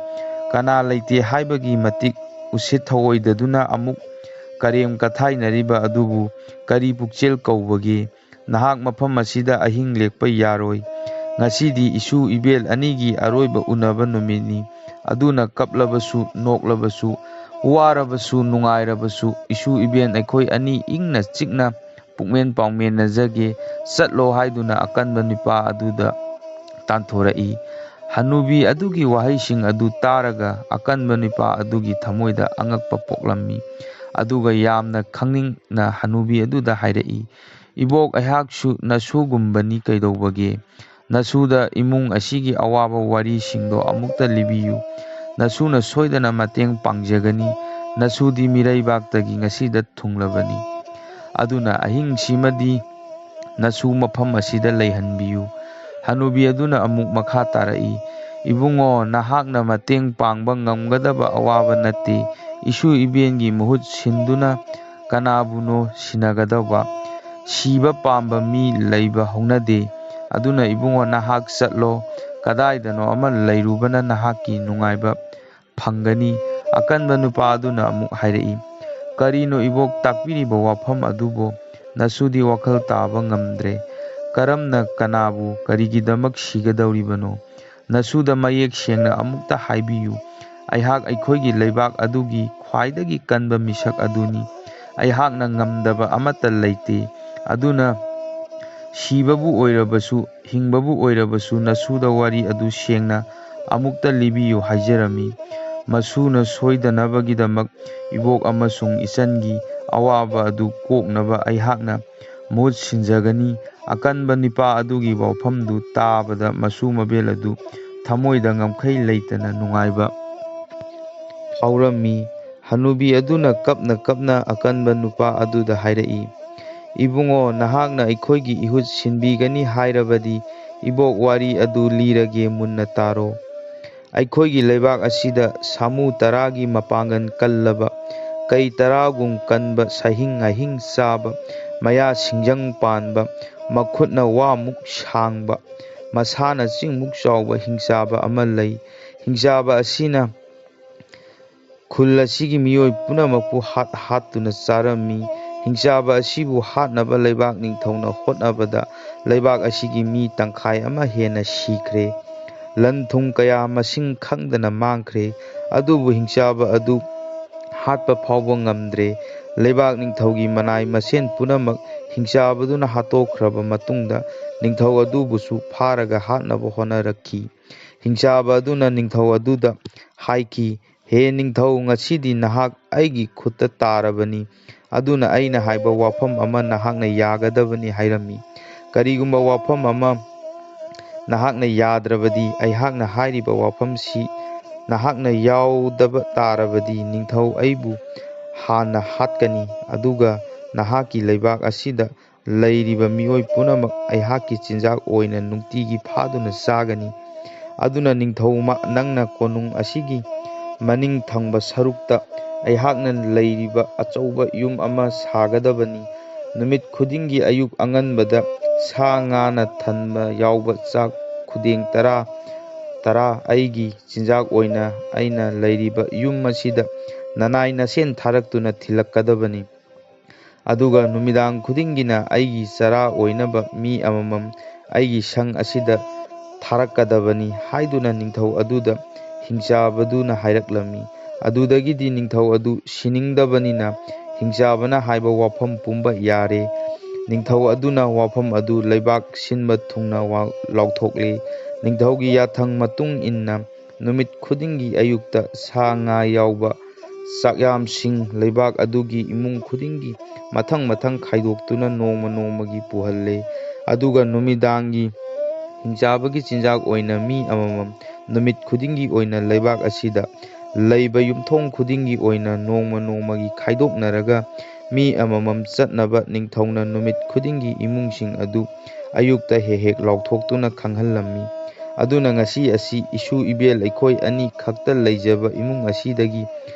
ꯀꯅꯥ ꯂꯩꯇꯦ ꯍꯥꯏꯕꯒꯤ ꯃꯇꯤꯛ ꯎꯁꯤꯠ ꯊꯑꯣꯏꯗꯗꯨꯅ ꯑꯃꯨꯛ ꯀꯔꯦꯝ ꯀꯊꯥꯏꯅꯔꯤꯕ ꯑꯗꯨꯕꯨ ꯀꯔꯤ ꯄꯨꯛꯆꯦꯜ ꯀꯧꯕꯒꯦ? ꯅꯍꯥꯛ ꯃꯐꯝ ꯑꯁꯤꯗ ꯑꯍꯤꯡ ꯂꯦꯛꯄ ꯌꯥꯔꯣꯏ꯫ ꯉꯁꯤꯗꯤ ꯏꯁꯨ ꯏꯕꯦꯜ ꯑꯅꯤꯒꯤ ꯑꯔꯣꯏꯕ ꯎꯅꯕ ꯅꯨꯃꯤꯠꯅꯤ꯫ ꯑꯗꯨꯅ ꯀꯞꯂꯕꯁꯨ, ꯅꯣꯛꯂꯕꯁꯨ, ꯋꯥꯔꯕꯁꯨ, ꯅꯨꯡꯉꯥꯏꯔꯕꯁꯨ, ꯏꯁꯨ ꯏꯕꯦꯟ ꯑꯩꯈꯣꯏ ꯑꯅꯤ ꯏꯪꯅ ꯆꯤꯛꯅ ꯄꯨꯛꯃꯦꯟ ꯄꯥꯎꯃꯦꯟꯅꯖꯒꯦ, ꯆꯠꯂꯣ" ꯍꯥꯏꯗꯨꯅ ꯑꯀꯟꯕ ꯅꯨꯄꯥ ꯑꯗꯨꯗ ꯇꯥꯟꯊꯣꯔꯛꯏ꯫ ꯍꯅꯨꯕꯤ ꯑꯗꯨꯒꯤ ꯋꯥꯍꯩꯁꯤꯡ ꯑꯗꯨ ꯇꯥꯔꯒ ꯑꯀꯟꯕ ꯅꯨꯄꯥ ꯑꯗꯨꯒꯤ ꯊꯃꯣꯏꯗ ꯑꯉꯛꯄ ꯄꯣꯛꯂꯝꯃꯤ꯫ ꯑꯗꯨꯒ ꯌꯥꯝꯅ ꯈꯪꯅꯤꯡꯅ ꯍꯅꯨꯕꯤ ꯑꯗꯨꯗ ꯍꯥꯏꯔꯛꯏ, "ꯏꯕꯣꯛ, ꯑꯩꯍꯥꯛꯁꯨ ꯅꯁꯨꯒꯨꯝꯕꯅꯤ, ꯀꯩꯗꯧꯕꯒꯦ? ꯅꯁꯨꯗ ꯏꯃꯨꯡ ꯑꯁꯤꯒꯤ ꯑꯋꯥꯕ ꯋꯥꯔꯤꯁꯤꯡꯗꯣ ꯑꯃꯨꯛꯇ ꯂꯤꯕꯤꯌꯨ꯫ ꯅꯁꯨꯅ ꯁꯣꯏꯗꯅ ꯃꯇꯦꯡ ꯄꯥꯡꯖꯒꯅꯤ꯫ ꯅꯁꯨꯗꯤ ꯃꯤꯔꯩꯕꯥꯛꯇꯒꯤ ꯉꯁꯤꯗ ꯊꯨꯡꯂꯕꯅꯤ꯫ ꯑꯗꯨꯅ ꯑꯍꯤꯡꯁꯤꯃꯗꯤ ꯅꯁꯨ ꯃꯐꯝ ꯑꯁꯤꯗ ꯂꯩꯍꯟꯕꯤꯌꯨ꯫" ꯍꯅꯨꯕꯤ ꯑꯗꯨꯅ ꯑꯃꯨꯛ ꯃꯈꯥ ꯇꯥꯔꯛꯏ, "ꯏꯕꯨꯡꯉꯣ, ꯅꯍꯥꯛꯅ ꯃꯇꯦꯡ ꯄꯥꯡꯕ ꯉꯝꯒꯗꯕ ꯑꯋꯥꯕ ꯅꯠꯇꯦ꯫ ꯏꯁꯨ ꯏꯕꯦꯟꯒꯤ ꯃꯍꯨꯠ ꯁꯤꯟꯗꯨꯅ ꯀꯅꯥꯕꯨꯅꯣ ꯁꯤꯟꯅꯒꯗꯧꯕ? ꯁꯤꯕ ꯄꯥꯝꯕ ꯃꯤ ꯂꯩꯕ ꯍꯧꯅꯗꯦ꯫ ꯑꯗꯨꯅ ꯏꯕꯨꯡꯉꯣ, ꯅꯍꯥꯛ ꯆꯠꯂꯣ꯫ ꯀꯗꯥꯏꯗꯅꯣ ꯑꯃ ꯂꯩꯔꯨꯕꯅ ꯅꯍꯥꯛꯀꯤ ꯅꯨꯡꯉꯥꯏꯕ ꯐꯪꯒꯅꯤ꯫ ꯑꯀꯟꯕ ꯅꯨꯄꯥ ꯑꯗꯨꯅ ꯑꯃꯨꯛ ꯍꯥꯏꯔꯛꯏ, "ꯀꯔꯤꯅꯣ ꯏꯕꯣꯛ ꯇꯥꯛꯄꯤꯔꯤꯕ ꯋꯥꯐꯝ ꯑꯗꯨꯕꯨ? ꯅꯁꯨꯗꯤ ꯋꯥꯈꯜ ꯇꯥꯕ ꯉꯝꯗ꯭ꯔꯦ꯫ ꯀꯔꯝꯅ ꯀꯅꯥꯕꯨ ꯀꯔꯤꯒꯤꯗꯃꯛ ꯁꯤꯒꯗꯧꯔꯤꯕꯅꯣ? ꯅꯁꯨꯗ ꯃꯌꯦꯛ ꯁꯦꯡꯅ ꯑꯃꯨꯛꯇ ꯍꯥꯏꯕꯤꯌꯨ꯫ ꯑꯩꯍꯥꯛ ꯑꯩꯈꯣꯏꯒꯤ ꯂꯩꯕꯥꯛ ꯑꯗꯨꯒꯤ ꯈ꯭ꯋꯥꯏꯗꯒꯤ ꯀꯟꯕ ꯃꯤꯁꯛ ꯑꯗꯨꯅꯤ꯫ ꯑꯩꯍꯥꯛꯅ ꯉꯝꯗꯕ ꯑꯃꯠꯇ ꯂꯩꯇꯦ꯫ ꯑꯗꯨꯅ ꯁꯤꯕꯕꯨ ꯑꯣꯏꯔꯕꯁꯨ, ꯍꯤꯡꯕꯕꯨ ꯑꯣꯏꯔꯕꯁꯨ ꯅꯁꯨꯗ ꯋꯥꯔꯤ ꯑꯗꯨ ꯁꯦꯡꯅ ꯑꯃꯨꯛꯇ ꯂꯤꯕꯤꯌꯨ ꯍꯥꯏꯖꯔꯝꯃꯤ꯫ ꯃꯁꯨꯅ ꯁꯣꯏꯗꯅꯕꯒꯤꯗꯃꯛ ꯏꯕꯣꯛ ꯑꯃꯁꯨꯡ ꯏꯆꯟꯒꯤ ꯑꯋꯥꯕ ꯑꯗꯨ ꯀꯣꯛꯅꯕ ꯑꯩꯍꯥꯛꯅ ꯃꯍꯨꯠ ꯁꯤꯟꯖꯒꯅꯤ꯫" ꯑꯀꯟꯕ ꯅꯤꯄꯥ ꯑꯗꯨꯒꯤ ꯋꯥꯐꯝꯗꯨ ꯇꯥꯕꯗ ꯃꯁꯨ ꯃꯕꯦꯜ ꯑꯗꯨ ꯊꯃꯣꯏꯗ ꯉꯝꯈꯩ ꯂꯩꯇꯅ ꯅꯨꯡꯉꯥꯏꯕ ꯐꯥꯎꯔꯝꯃꯤ꯫ ꯍꯅꯨꯕꯤ ꯑꯗꯨꯅ ꯀꯞꯅ ꯀꯞꯅ ꯑꯀꯟꯕ ꯅꯨꯄꯥ ꯑꯗꯨꯗ ꯍꯥꯏꯔꯛꯏ, "ꯏꯕꯨꯡꯉꯣ, ꯅꯍꯥꯛꯅ ꯑꯩꯈꯣꯏꯒꯤ ꯏꯍꯨꯠ ꯁꯤꯟꯕꯤꯒꯅꯤ ꯍꯥꯏꯔꯕꯗꯤ ꯏꯕꯣꯛ ꯋꯥꯔꯤ ꯑꯗꯨ ꯂꯤꯔꯒꯦ, ꯃꯨꯟꯅ ꯇꯥꯔꯣ꯫ ꯑꯩꯈꯣꯏꯒꯤ ꯂꯩꯕꯥꯛ ꯑꯁꯤꯗ ꯁꯥꯃꯨ ꯇꯔꯥꯒꯤ ꯃꯄꯥꯡꯒꯜ ꯀꯜꯂꯕ, ꯀꯩ ꯇꯔꯥꯒꯨꯝ ꯀꯟꯕ, ꯁꯍꯤꯡ ꯑꯍꯤꯡ ꯆꯥꯕ, ꯃꯌꯥ ꯁꯤꯡꯖꯪ ꯄꯥꯟꯕ, ꯃꯈꯨꯠꯅ ꯋꯥꯃꯨꯛ ꯁꯥꯡꯕ, ꯃꯁꯥꯅ ꯆꯤꯡꯃꯨꯛ ꯆꯥꯎꯕ ꯍꯤꯡꯆꯥꯕ ꯑꯃ ꯂꯩ꯫ ꯍꯤꯡꯆꯥꯕ ꯑꯁꯤꯅ ꯈꯨꯜ ꯑꯁꯤꯒꯤ ꯃꯤꯑꯣꯏ ꯄꯨꯝꯅꯃꯛꯄꯨ ꯍꯥꯠ ꯍꯥꯠꯇꯨꯅ ꯆꯥꯔꯝꯃꯤ꯫ ꯍꯤꯡꯆꯥꯕ ꯑꯁꯤꯕꯨ ꯍꯥꯠꯅꯕ ꯂꯩꯕꯥꯛ ꯅꯤꯡꯊꯧꯅ ꯍꯣꯠꯅꯕꯗ ꯂꯩꯕꯥꯛ ꯑꯁꯤꯒꯤ ꯃꯤ ꯇꯪꯈꯥꯏ ꯑꯃ ꯍꯦꯟꯅ ꯁꯤꯈ꯭ꯔꯦ꯫ ꯂꯟ ꯊꯨꯝ ꯀꯌꯥ ꯃꯁꯤꯡ ꯈꯪꯗꯅ ꯃꯥꯡꯈ꯭ꯔꯦ꯫ ꯑꯗꯨꯕꯨ ꯍꯤꯡꯆꯥꯕ ꯑꯗꯨ ꯍꯥꯠꯄ ꯐꯥꯎꯕ ꯉꯝꯗ꯭ꯔꯦ꯫ ꯂꯩꯕꯥꯛ ꯅꯤꯡꯊꯧꯒꯤ ꯃꯅꯥꯏ ꯃꯁꯦꯟ ꯄꯨꯝꯅꯃꯛ ꯍꯤꯡꯆꯥꯕꯗꯨꯅ ꯍꯥꯠꯇꯣꯛꯈ꯭ꯔꯕ ꯃꯇꯨꯡꯗ ꯅꯤꯡꯊꯧ ꯑꯗꯨꯕꯨꯁꯨ ꯐꯥꯔꯒ ꯍꯥꯠꯅꯕ ꯍꯣꯠꯅꯔꯛꯈꯤ꯫ ꯍꯤꯡꯆꯥꯕ ꯑꯗꯨꯅ ꯅꯤꯡꯊꯧ ꯑꯗꯨꯗ ꯍꯥꯏꯈꯤ, "ꯍꯦ ꯅꯤꯡꯊꯧ, ꯉꯁꯤꯗꯤ ꯅꯍꯥꯛ ꯑꯩꯒꯤ ꯈꯨꯠꯇ ꯇꯥꯔꯕꯅꯤ꯫ ꯑꯗꯨꯅ ꯑꯩꯅ ꯍꯥꯏꯕ ꯋꯥꯐꯝ ꯑꯃ ꯅꯍꯥꯛꯅ ꯌꯥꯒꯗꯕꯅꯤ" ꯍꯥꯏꯔꯝꯃꯤ꯫ "ꯀꯔꯤꯒꯨꯝꯕ ꯋꯥꯐꯝ ꯑꯃ ꯅꯍꯥꯛꯅ ꯌꯥꯗ꯭ꯔꯕꯗꯤ, ꯑꯩꯍꯥꯛꯅ ꯍꯥꯏꯔꯤꯕ ꯋꯥꯐꯝꯁꯤ ꯅꯍꯥꯛꯅ ꯌꯥꯎꯗꯕ ꯇꯥꯔꯕꯗꯤ, ꯅꯤꯡꯊꯧ ꯑꯩꯕꯨ ꯍꯥꯟꯅ ꯍꯥꯠꯀꯅꯤ, ꯑꯗꯨꯒ ꯅꯍꯥꯛꯀꯤ ꯂꯩꯕꯥꯛ ꯑꯁꯤꯗ ꯂꯩꯔꯤꯕ ꯃꯤꯑꯣꯏ ꯄꯨꯝꯅꯃꯛ ꯑꯩꯍꯥꯛꯀꯤ ꯆꯤꯟꯖꯥꯛ ꯑꯣꯏꯅ ꯅꯨꯡꯇꯤꯒꯤ ꯐꯥꯗꯨꯅ ꯆꯥꯒꯅꯤ꯫ ꯑꯗꯨꯅ ꯅꯤꯡꯊꯧ ꯃ-, ꯅꯪꯅ ꯀꯣꯅꯨꯡ ꯑꯁꯤꯒꯤ ꯃꯅꯤꯡ ꯊꯪꯕ ꯁꯔꯨꯛꯇ ꯑꯩꯍꯥꯛꯅ ꯂꯩꯔꯤꯕ ꯑꯆꯧꯕ ꯌꯨꯝ ꯑꯃ ꯁꯥꯒꯗꯕꯅꯤ꯫ ꯅꯨꯃꯤꯠ ꯈꯨꯗꯤꯡꯒꯤ ꯑꯌꯨꯛ ꯑꯉꯟꯕꯗ ꯁꯥ ꯉꯥꯅ ꯊꯟꯕ ꯌꯥꯎꯕ ꯆꯥꯛ ꯈꯨꯗꯦꯡ ꯇꯔꯥ, ꯇꯔꯥ ꯑꯩꯒꯤ ꯆꯤꯟꯖꯥꯛ ꯑꯣꯏꯅ ꯑꯩꯅ ꯂꯩꯔꯤꯕ ꯌꯨꯝ ꯑꯁꯤꯗ ꯅꯅꯥꯏ ꯅꯁꯦꯟ ꯊꯥꯔꯛꯇꯨꯅ ꯊꯤꯜꯂꯛꯀꯗꯕꯅꯤ꯫ ꯑꯗꯨꯒ ꯅꯨꯃꯤꯗꯥꯡ ꯈꯨꯗꯤꯡꯒꯤꯅ ꯑꯩꯒꯤ ꯆꯔꯥ ꯑꯣꯏꯅꯕ ꯃꯤ ꯑꯃꯃꯝ ꯑꯩꯒꯤ ꯁꯪ ꯑꯁꯤꯗ ꯊꯥꯔꯛꯀꯗꯕꯅꯤ ꯍꯥꯏꯗꯨꯅ ꯅꯤꯡꯊꯧ ꯑꯗꯨꯗ ꯍꯤꯡꯆꯥꯕꯗꯨꯅ ꯍꯥꯏꯔꯛꯂꯝꯃꯤ꯫ ꯑꯗꯨꯗꯒꯤꯗꯤ ꯅꯤꯡꯊꯧ ꯑꯗꯨ ꯁꯤꯅꯤꯡꯗꯕꯅꯤꯅ ꯍꯤꯡꯆꯥꯕꯅ ꯍꯥꯏꯕ ꯋꯥꯐꯝ ꯄꯨꯝꯕ ꯌꯥꯔꯦ꯫ ꯅꯤꯡꯊꯧ ꯑꯗꯨꯅ ꯋꯥꯐꯝ ꯑꯗꯨ ꯂꯩꯕꯥꯛ ꯁꯤꯟꯕ ꯊꯨꯡꯅ ꯋꯥ-, ꯂꯥꯎꯊꯣꯛꯂꯦ꯫ ꯅꯤꯡꯊꯧꯒꯤ ꯌꯥꯊꯪ ꯃꯇꯨꯡ ꯏꯟꯅ ꯅꯨꯃꯤꯠ ꯈꯨꯗꯤꯡꯒꯤ ꯑꯌꯨꯛꯇ ꯁꯥ ꯉꯥ ꯌꯥꯎꯕ ꯆꯥꯛꯌꯥꯝꯁꯤꯡ ꯂꯩꯕꯥꯛ ꯑꯗꯨꯒꯤ ꯏꯃꯨꯡ ꯈꯨꯗꯤꯡꯒꯤ ꯃꯊꯪ ꯃꯊꯪ ꯈꯥꯏꯗꯣꯛꯇꯨꯅ ꯅꯣꯡꯃ ꯅꯣꯡꯃꯒꯤ ꯄꯨꯍꯜꯂꯦ꯫ ꯑꯗꯨꯒ ꯅꯨꯃꯤꯗꯥꯡꯒꯤ ꯍꯤꯡꯆꯥꯕꯒꯤ ꯆꯤꯟꯖꯥꯛ ꯑꯣꯏꯅ ꯃꯤ ꯑꯃꯃꯝ ꯅꯨꯃꯤꯠ ꯈꯨꯗꯤꯡꯒꯤ ꯑꯣꯏꯅ ꯂꯩꯕꯥꯛ ꯑꯁꯤꯗ ꯂꯩꯕ ꯌꯨꯝꯊꯣꯡ ꯈꯨꯗꯤꯡꯒꯤ ꯑꯣꯏꯅ ꯅꯣꯡꯃ ꯅꯣꯡꯃꯒꯤ ꯈꯥꯏꯗꯣꯛꯅꯔꯒ ꯃꯤ ꯑꯃꯃꯝ ꯆꯠꯅꯕ ꯅꯤꯡꯊꯧꯅ ꯅꯨꯃꯤꯠ ꯈꯨꯗꯤꯡꯒꯤ ꯏꯃꯨꯡꯁꯤꯡ ꯑꯗꯨ ꯑꯌꯨꯛꯇ ꯍꯦꯛ ꯍꯦꯛ ꯂꯥꯎꯊꯣꯛꯇꯨꯅ ꯈꯪꯍꯜꯂꯝꯃꯤ꯫ ꯑꯗꯨꯅ ꯉꯁꯤ ꯑꯁꯤ ꯏꯁꯨ ꯏꯕꯦꯜ ꯑꯩꯈꯣꯏ ꯑꯅꯤ ꯈꯛꯇ ꯂꯩꯖꯕ ꯏꯃꯨꯡ ꯑꯁꯤꯗꯒꯤ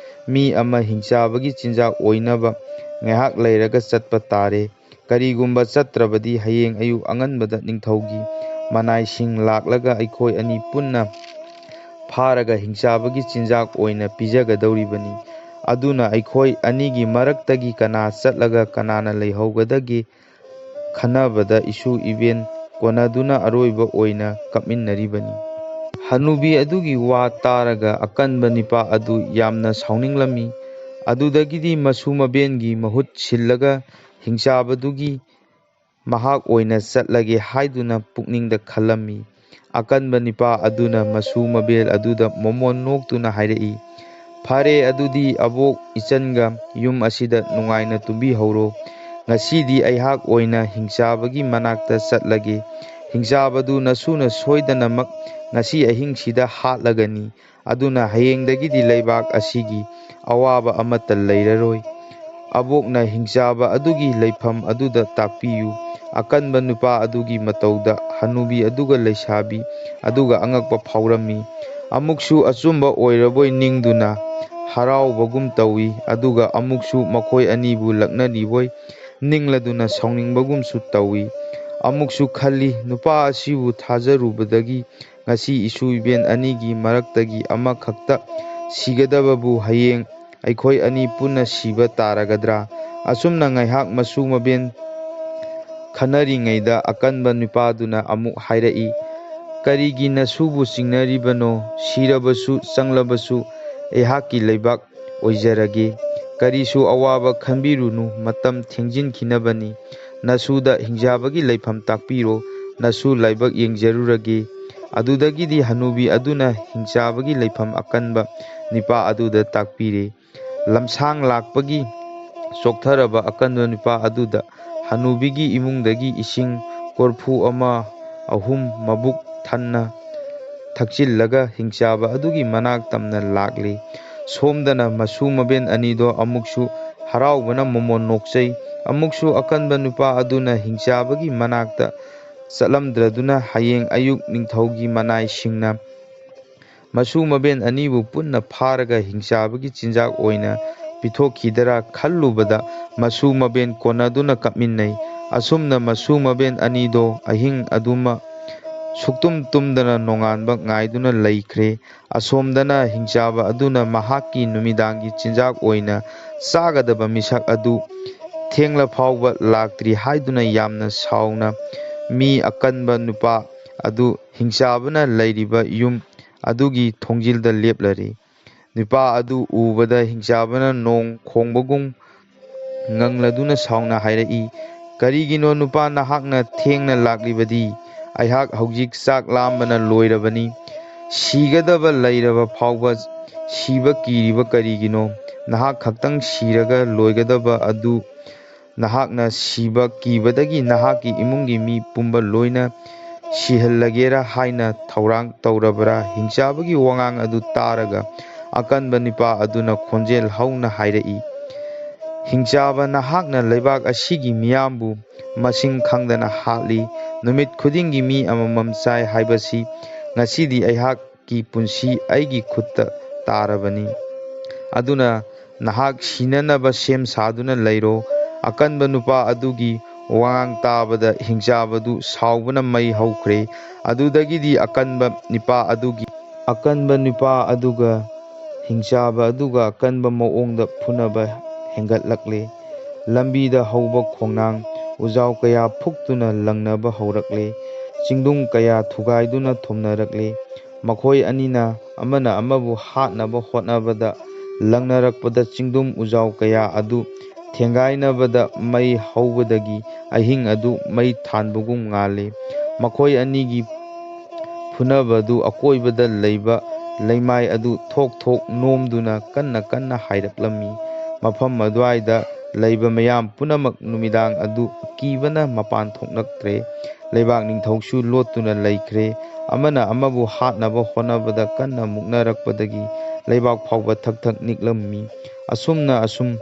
ꯃꯤ ꯑꯃ ꯍꯤꯡꯆꯥꯕꯒꯤ ꯆꯤꯟꯖꯥꯛ ꯑꯣꯏꯅꯕ ꯉꯥꯏꯍꯥꯛ ꯂꯩꯔꯒ ꯆꯠꯄ ꯇꯥꯔꯦ꯫ ꯀꯔꯤꯒꯨꯝꯕ ꯆꯠꯇ꯭ꯔꯕꯗꯤ ꯍꯌꯦꯡ ꯑꯌꯨꯛ ꯑꯉꯟꯕꯗ ꯅꯤꯡꯊꯧꯒꯤ ꯃꯅꯥꯏꯁꯤꯡ ꯂꯥꯛꯂꯒ ꯑꯩꯈꯣꯏ ꯑꯅꯤ ꯄꯨꯟꯅ ꯐꯥꯔꯒ ꯍꯤꯡꯆꯥꯕꯒꯤ ꯆꯤꯟꯖꯥꯛ ꯑꯣꯏꯅ ꯄꯤꯖꯒꯗꯧꯔꯤꯕꯅꯤ꯫ ꯑꯗꯨꯅ ꯑꯩꯈꯣꯏ ꯑꯅꯤꯒꯤ ꯃꯔꯛꯇꯒꯤ ꯀꯅꯥ ꯆꯠꯂꯒ ꯀꯅꯥꯅ ꯂꯩꯍꯧꯒꯗꯒꯦ ꯈꯟꯅꯕꯗ ꯏꯁꯨ ꯏꯕꯦꯟ ꯀꯣꯟꯅꯗꯨꯅ ꯑꯔꯣꯏꯕ ꯑꯣꯏꯅ ꯀꯞꯃꯤꯟꯅꯔꯤꯕꯅꯤ꯫ ꯍꯅꯨꯕꯤ ꯑꯗꯨꯒꯤ ꯋꯥ ꯇꯥꯔꯒ ꯑꯀꯟꯕ ꯅꯤꯄꯥ ꯑꯗꯨ ꯌꯥꯝꯅ ꯁꯥꯎꯅꯤꯡꯂꯝꯃꯤ꯫ ꯑꯗꯨꯗꯒꯤꯗꯤ ꯃꯁꯨ ꯃꯕꯦꯟꯒꯤ ꯃꯍꯨꯠ ꯁꯤꯜꯂꯒ ꯍꯤꯡꯆꯥꯕꯗꯨꯒꯤ ꯃꯍꯥꯛ ꯑꯣꯏꯅ ꯆꯠꯂꯒꯦ ꯍꯥꯏꯗꯨꯅ ꯄꯨꯛꯅꯤꯡꯗ ꯈꯜꯂꯝꯃꯤ꯫ ꯑꯀꯟꯕ ꯅꯤꯄꯥ ꯑꯗꯨꯅ ꯃꯁꯨ ꯃꯕꯦꯜ ꯑꯗꯨꯗ ꯃꯃꯣꯟ ꯅꯣꯛꯇꯨꯅ ꯍꯥꯏꯔꯛꯏ, "ꯐꯔꯦ, ꯑꯗꯨꯗꯤ ꯑꯕꯣꯛ ꯏꯆꯟꯒ ꯌꯨꯝ ꯑꯁꯤꯗ ꯅꯨꯡꯉꯥꯏꯅ ꯇꯨꯝꯕꯤꯍꯧꯔꯣ꯫ ꯉꯁꯤꯗꯤ ꯑꯩꯍꯥꯛ ꯑꯣꯏꯅ ꯍꯤꯡꯆꯥꯕꯒꯤ ꯃꯅꯥꯛꯇ ꯆꯠꯂꯒꯦ꯫ ꯍꯤꯡꯆꯥꯕꯗꯨ ꯅꯁꯨꯅ ꯁꯣꯏꯗꯅꯃꯛ ꯉꯁꯤ ꯑꯍꯤꯡꯁꯤꯗ ꯍꯥꯠꯂꯒꯅꯤ꯫ ꯑꯗꯨꯅ ꯍꯌꯦꯡꯗꯒꯤꯗꯤ ꯂꯩꯕꯥꯛ ꯑꯁꯤꯒꯤ ꯑꯋꯥꯕ ꯑꯃꯠꯇ ꯂꯩꯔꯔꯣꯏ꯫ ꯑꯕꯣꯛꯅ ꯍꯤꯡꯆꯥꯕ ꯑꯗꯨꯒꯤ ꯂꯩꯐꯝ ꯑꯗꯨꯗ ꯇꯥꯛꯄꯤꯌꯨ꯫" ꯑꯀꯟꯕ ꯅꯨꯄꯥ ꯑꯗꯨꯒꯤ ꯃꯇꯧꯗ ꯍꯅꯨꯕꯤ ꯑꯗꯨꯒ ꯂꯩꯁꯥꯕꯤ ꯑꯗꯨꯒ ꯑꯉꯛꯄ ꯐꯥꯎꯔꯝꯃꯤ꯫ ꯑꯃꯨꯛꯁꯨ ꯑꯆꯨꯝꯕ ꯑꯣꯏꯔꯕꯣꯏ ꯅꯤꯡꯗꯨꯅ ꯍꯔꯥꯎꯕꯒꯨꯝ ꯇꯧꯏ, ꯑꯗꯨꯒ ꯑꯃꯨꯛꯁꯨ ꯃꯈꯣꯏ ꯑꯅꯤꯕꯨ ꯂꯛꯅꯔꯤꯕꯣꯏ ꯅꯤꯡꯂꯗꯨꯅ ꯁꯥꯎꯅꯤꯡꯕꯒꯨꯝꯁꯨ ꯇꯧꯏ꯫ ꯑꯃꯨꯛꯁꯨ ꯈꯜꯂꯤ, ꯅꯨꯄꯥ ꯑꯁꯤꯕꯨ ꯊꯥꯖꯔꯨꯕꯗꯒꯤ ꯉꯁꯤ ꯏꯁꯨ ꯏꯕꯦꯟ ꯑꯅꯤꯒꯤ ꯃꯔꯛꯇꯒꯤ ꯑꯃꯈꯛꯇ ꯁꯤꯒꯗꯕꯕꯨ ꯍꯌꯦꯡ ꯑꯩꯈꯣꯏ ꯑꯅꯤ ꯄꯨꯟꯅ ꯁꯤꯕ ꯇꯥꯔꯒꯗ꯭ꯔꯥ? ꯑꯁꯨꯝꯅ ꯉꯥꯏꯍꯥꯛ ꯃꯁꯨ ꯃꯕꯦꯟ ꯈꯟꯅꯔꯤꯉꯩꯗ ꯑꯀꯟꯕ ꯅꯨꯄꯥꯗꯨꯅ ꯑꯃꯨꯛ ꯍꯥꯏꯔꯛꯏ, "ꯀꯔꯤꯒꯤ ꯅꯁꯨꯕꯨ ꯆꯤꯡꯅꯔꯤꯕꯅꯣ? ꯁꯤꯔꯕꯁꯨ ꯆꯪꯂꯕꯁꯨ ꯑꯩꯍꯥꯛꯀꯤ ꯂꯩꯕꯥꯛ ꯑꯣꯏꯖꯔꯒꯦ꯫ ꯀꯔꯤꯁꯨ ꯑꯋꯥꯕ ꯈꯟꯕꯤꯔꯨꯅꯨ, ꯃꯇꯝ ꯊꯦꯡꯖꯤꯟꯈꯤꯅꯕꯅꯤ꯫ ꯅꯁꯨꯗ ꯍꯤꯡꯆꯥꯕꯒꯤ ꯂꯩꯐꯝ ꯇꯥꯛꯄꯤꯔꯣ, ꯅꯁꯨ ꯂꯥꯏꯕꯛ ꯌꯦꯡꯖꯔꯨꯔꯒꯦ"꯫ ꯑꯗꯨꯗꯒꯤꯗꯤ ꯍꯅꯨꯕꯤ ꯑꯗꯨꯅ ꯍꯤꯡꯆꯥꯕꯒꯤ ꯂꯩꯐꯝ ꯑꯀꯟꯕ ꯅꯨꯄꯥ ꯑꯗꯨꯗ ꯇꯥꯛꯄꯤꯔꯦ꯫ ꯂꯝꯁꯥꯡ ꯂꯥꯛꯄꯒꯤ ꯆꯣꯛꯊꯔꯕ ꯑꯀꯟꯕ ꯅꯨꯄꯥ ꯑꯗꯨꯗ ꯍꯅꯨꯕꯤꯒꯤ ꯏꯃꯨꯡꯗꯒꯤ ꯏꯁꯤꯡ ꯀꯣꯔꯐꯨ ꯑꯃ ꯑꯍꯨꯝ ꯃꯕꯨꯛ ꯊꯟꯅ ꯊꯛꯆꯤꯜꯂꯒ ꯍꯤꯡꯆꯥꯕ ꯑꯗꯨꯒꯤ ꯃꯅꯥꯛ ꯇꯝꯅ ꯂꯥꯛꯂꯤ꯫ ꯁꯣꯝꯗꯅ ꯃꯁꯨ ꯃꯕꯦꯟ ꯑꯅꯤꯗꯣ ꯑꯃꯨꯛꯁꯨ ꯍꯔꯥꯎꯕꯅ ꯃꯃꯣꯟ ꯅꯣꯛꯆꯩ, ꯑꯃꯨꯛꯁꯨ ꯑꯀꯟꯕ ꯅꯨꯄꯥ ꯑꯗꯨꯅ ꯍꯤꯡꯆꯥꯕꯒꯤ ꯃꯅꯥꯛꯇ ꯆꯠꯂꯝꯗ꯭ꯔꯗꯨꯅ ꯍꯌꯦꯡ ꯑꯌꯨꯛ ꯅꯤꯡꯊꯧꯒꯤ ꯃꯅꯥꯏꯁꯤꯡꯅ ꯃꯁꯨ ꯃꯕꯦꯟ ꯑꯅꯤꯕꯨ ꯄꯨꯟꯅ ꯐꯥꯔꯒ ꯍꯤꯡꯆꯥꯕꯒꯤ ꯆꯤꯟꯖꯥꯛ ꯑꯣꯏꯅ ꯄꯤꯊꯣꯛꯈꯤꯗꯔꯥ ꯈꯜꯂꯨꯕꯗ ꯃꯁꯨ ꯃꯕꯦꯟ ꯀꯣꯟꯅꯗꯨꯅ ꯀꯞꯃꯤꯟꯅꯩ꯫ ꯑꯁꯨꯝꯅ ꯃꯁꯨ ꯃꯕꯦꯟ ꯑꯅꯤꯗꯣ ꯑꯍꯤꯡ ꯑꯗꯨꯃ ꯁꯨꯛꯇꯨꯝ ꯇꯨꯝꯗꯅ ꯅꯣꯡꯉꯥꯟꯕ ꯉꯥꯏꯗꯨꯅ ꯂꯩꯈ꯭ꯔꯦ꯫ ꯑꯁꯣꯝꯗꯅ ꯍꯤꯡꯆꯥꯕ ꯑꯗꯨꯅ ꯃꯍꯥꯛꯀꯤ ꯅꯨꯃꯤꯗꯥꯡꯒꯤ ꯆꯤꯟꯖꯥꯛ ꯑꯣꯏꯅ ꯆꯥꯒꯗꯕ ꯃꯤꯁꯛ ꯑꯗꯨ ꯊꯦꯡꯂ ꯐꯥꯎꯕ ꯂꯥꯛꯇ꯭ꯔꯤ ꯍꯥꯏꯗꯨꯅ ꯌꯥꯝꯅ ꯁꯥꯎꯅ ꯃꯤ ꯑꯀꯟꯕ ꯅꯨꯄꯥ ꯑꯗꯨ ꯍꯤꯡꯆꯥꯕꯅ ꯂꯩꯔꯤꯕ ꯌꯨꯝ ꯑꯗꯨꯒꯤ ꯊꯣꯡꯖꯤꯜꯗ ꯂꯦꯞꯂꯔꯤ꯫ ꯅꯨꯄꯥ ꯑꯗꯨ ꯎꯕꯗ ꯍꯤꯡꯆꯥꯕꯅ ꯅꯣꯡ ꯈꯣꯡꯕꯒꯨꯝ ꯉꯪꯂꯗꯨꯅ ꯁꯥꯎꯅ ꯍꯥꯏꯔꯛꯏ, "ꯀꯔꯤꯒꯤꯅꯣ ꯅꯨꯄꯥ ꯅꯍꯥꯛꯅ ꯊꯦꯡꯅ ꯂꯥꯛꯂꯤꯕꯗꯤ? ꯑꯩꯍꯥꯛ ꯍꯧꯖꯤꯛ ꯆꯥꯛ ꯂꯥꯝꯕꯅ ꯂꯣꯏꯔꯕꯅꯤ꯫ ꯁꯤꯒꯗꯕ ꯂꯩꯔꯕ ꯐꯥꯎꯕ ꯁꯤꯕ ꯀꯤꯔꯤꯕ ꯀꯔꯤꯒꯤꯅꯣ? ꯅꯍꯥꯛ ꯈꯛꯇꯪ ꯁꯤꯔꯒ ꯂꯣꯏꯒꯗꯕ ꯑꯗꯨ ꯅꯍꯥꯛꯅ ꯁꯤꯕ ꯀꯤꯕꯗꯒꯤ ꯅꯍꯥꯛꯀꯤ ꯏꯃꯨꯡꯒꯤ ꯃꯤ ꯄꯨꯝꯕ ꯂꯣꯏꯅ ꯁꯤꯍꯜꯂꯒꯦꯔꯥ ꯍꯥꯏꯅ ꯊꯧꯔꯥꯡ ꯇꯧꯔꯕ꯭ꯔꯥ?" ꯍꯤꯡꯆꯥꯕꯒꯤ ꯋꯥꯉꯥꯡ ꯑꯗꯨ ꯇꯥꯔꯒ ꯑꯀꯟꯕ ꯅꯨꯄꯥ ꯑꯗꯨꯅ ꯈꯣꯟꯖꯦꯜ ꯍꯧꯅ ꯍꯥꯏꯔꯛꯏ, "ꯍꯤꯡꯆꯥꯕ, ꯅꯍꯥꯛꯅ ꯂꯩꯕꯥꯛ ꯑꯁꯤꯒꯤ ꯃꯤꯌꯥꯝꯕꯨ ꯃꯁꯤꯡ ꯈꯪꯗꯅ ꯍꯥꯠꯂꯤ꯫ ꯅꯨꯃꯤꯠ ꯈꯨꯗꯤꯡꯒꯤ ꯃꯤ ꯑꯃꯃꯝ ꯆꯥꯏ ꯍꯥꯏꯕꯁꯤ ꯉꯁꯤꯗꯤ ꯑꯩꯍꯥꯛꯀꯤ ꯄꯨꯟꯁꯤ ꯑꯩꯒꯤ ꯈꯨꯠꯇ ꯇꯥꯔꯕꯅꯤ꯫ ꯑꯗꯨꯅ ꯅꯍꯥꯛ ꯁꯤꯅꯅꯕ ꯁꯦꯝ ꯁꯥꯗꯨꯅ ꯂꯩꯔꯣ꯫ ꯑꯀꯟꯕ ꯅꯨꯄꯥ ꯑꯗꯨꯒꯤ ꯋꯥꯉꯥꯡ ꯇꯥꯕꯗ ꯍꯤꯡꯆꯥꯕꯗꯨ ꯁꯥꯎꯕꯅ ꯃꯩ ꯍꯧꯈ꯭ꯔꯦ꯫ ꯑꯗꯨꯗꯒꯤꯗꯤ ꯑꯀꯟꯕ ꯅꯨꯄꯥ ꯑꯗꯨꯒꯤ ꯑꯀꯟꯕ ꯅꯨꯄꯥ ꯑꯗꯨꯒ ꯍꯤꯡꯆꯥꯕ ꯑꯗꯨꯒ ꯑꯀꯟꯕ ꯃꯑꯣꯡꯗ ꯐꯨꯅꯕ ꯍꯦꯟꯒꯠꯂꯛꯂꯦ꯫ ꯂꯝꯕꯤꯗ ꯍꯧꯕ ꯈꯣꯡꯅꯥꯡ ꯎꯖꯥꯎ ꯀꯌꯥ ꯐꯨꯛꯇꯨꯅ ꯂꯪꯅꯕ ꯍꯧꯔꯛꯂꯦ꯫ ꯆꯤꯡꯗꯨꯝ ꯀꯌꯥ ꯊꯨꯒꯥꯏꯗꯨꯅ ꯊꯣꯝꯅꯔꯛꯂꯦ꯫ ꯃꯈꯣꯏ ꯑꯅꯤꯅ ꯑꯃꯅ ꯑꯃꯕꯨ ꯍꯥꯠꯅꯕ ꯍꯣꯠꯅꯕꯗ ꯂꯪꯅꯔꯛꯄꯗ ꯆꯤꯡꯗꯨꯝ ꯎꯖꯥꯎ ꯀꯌꯥ ꯑꯗꯨ ꯊꯦꯡꯒꯥꯏꯅꯕꯗ ꯃꯩ ꯍꯧꯕꯗꯒꯤ ꯑꯍꯤꯡ ꯑꯗꯨ ꯃꯩ ꯊꯥꯟꯕꯒꯨꯝ ꯉꯥꯜꯂꯤ꯫ ꯃꯈꯣꯏ ꯑꯅꯤꯒꯤ ꯐꯨꯅꯕꯗꯨ ꯑꯀꯣꯏꯕꯗ ꯂꯩꯕ ꯂꯩꯃꯥꯏ ꯑꯗꯨ ꯊꯣꯛ ꯊꯣꯛ ꯅꯣꯝꯗꯨꯅ ꯀꯟꯅ ꯀꯟꯅ ꯍꯥꯏꯔꯛꯂꯝꯃꯤ꯫ ꯃꯐꯝ ꯑꯗꯨꯋꯥꯏꯗ ꯂꯩꯕ ꯃꯌꯥꯝ ꯄꯨꯝꯅꯃꯛ ꯅꯨꯃꯤꯗꯥꯡ ꯑꯗꯨ ꯀꯤꯕꯅ ꯃꯄꯥꯟ ꯊꯣꯛꯂꯛꯇ꯭ꯔꯦ꯫ ꯂꯩꯕꯥꯛ ꯅꯤꯡꯊꯧꯁꯨ ꯂꯣꯠꯇꯨꯅ ꯂꯩꯈ꯭ꯔꯦ꯫ ꯑꯃꯅ ꯑꯃꯕꯨ ꯍꯥꯠꯅꯕ ꯍꯣꯠꯅꯕꯗ ꯀꯟꯅ ꯃꯨꯛꯅꯔꯛꯄꯗꯒꯤ ꯂꯩꯕꯥꯛ ꯐꯥꯎꯕ ꯊꯛ ꯊꯛ ꯅꯤꯛꯂꯝꯃꯤ꯫ ꯑꯁꯨꯝꯅ ꯑꯁꯨꯝ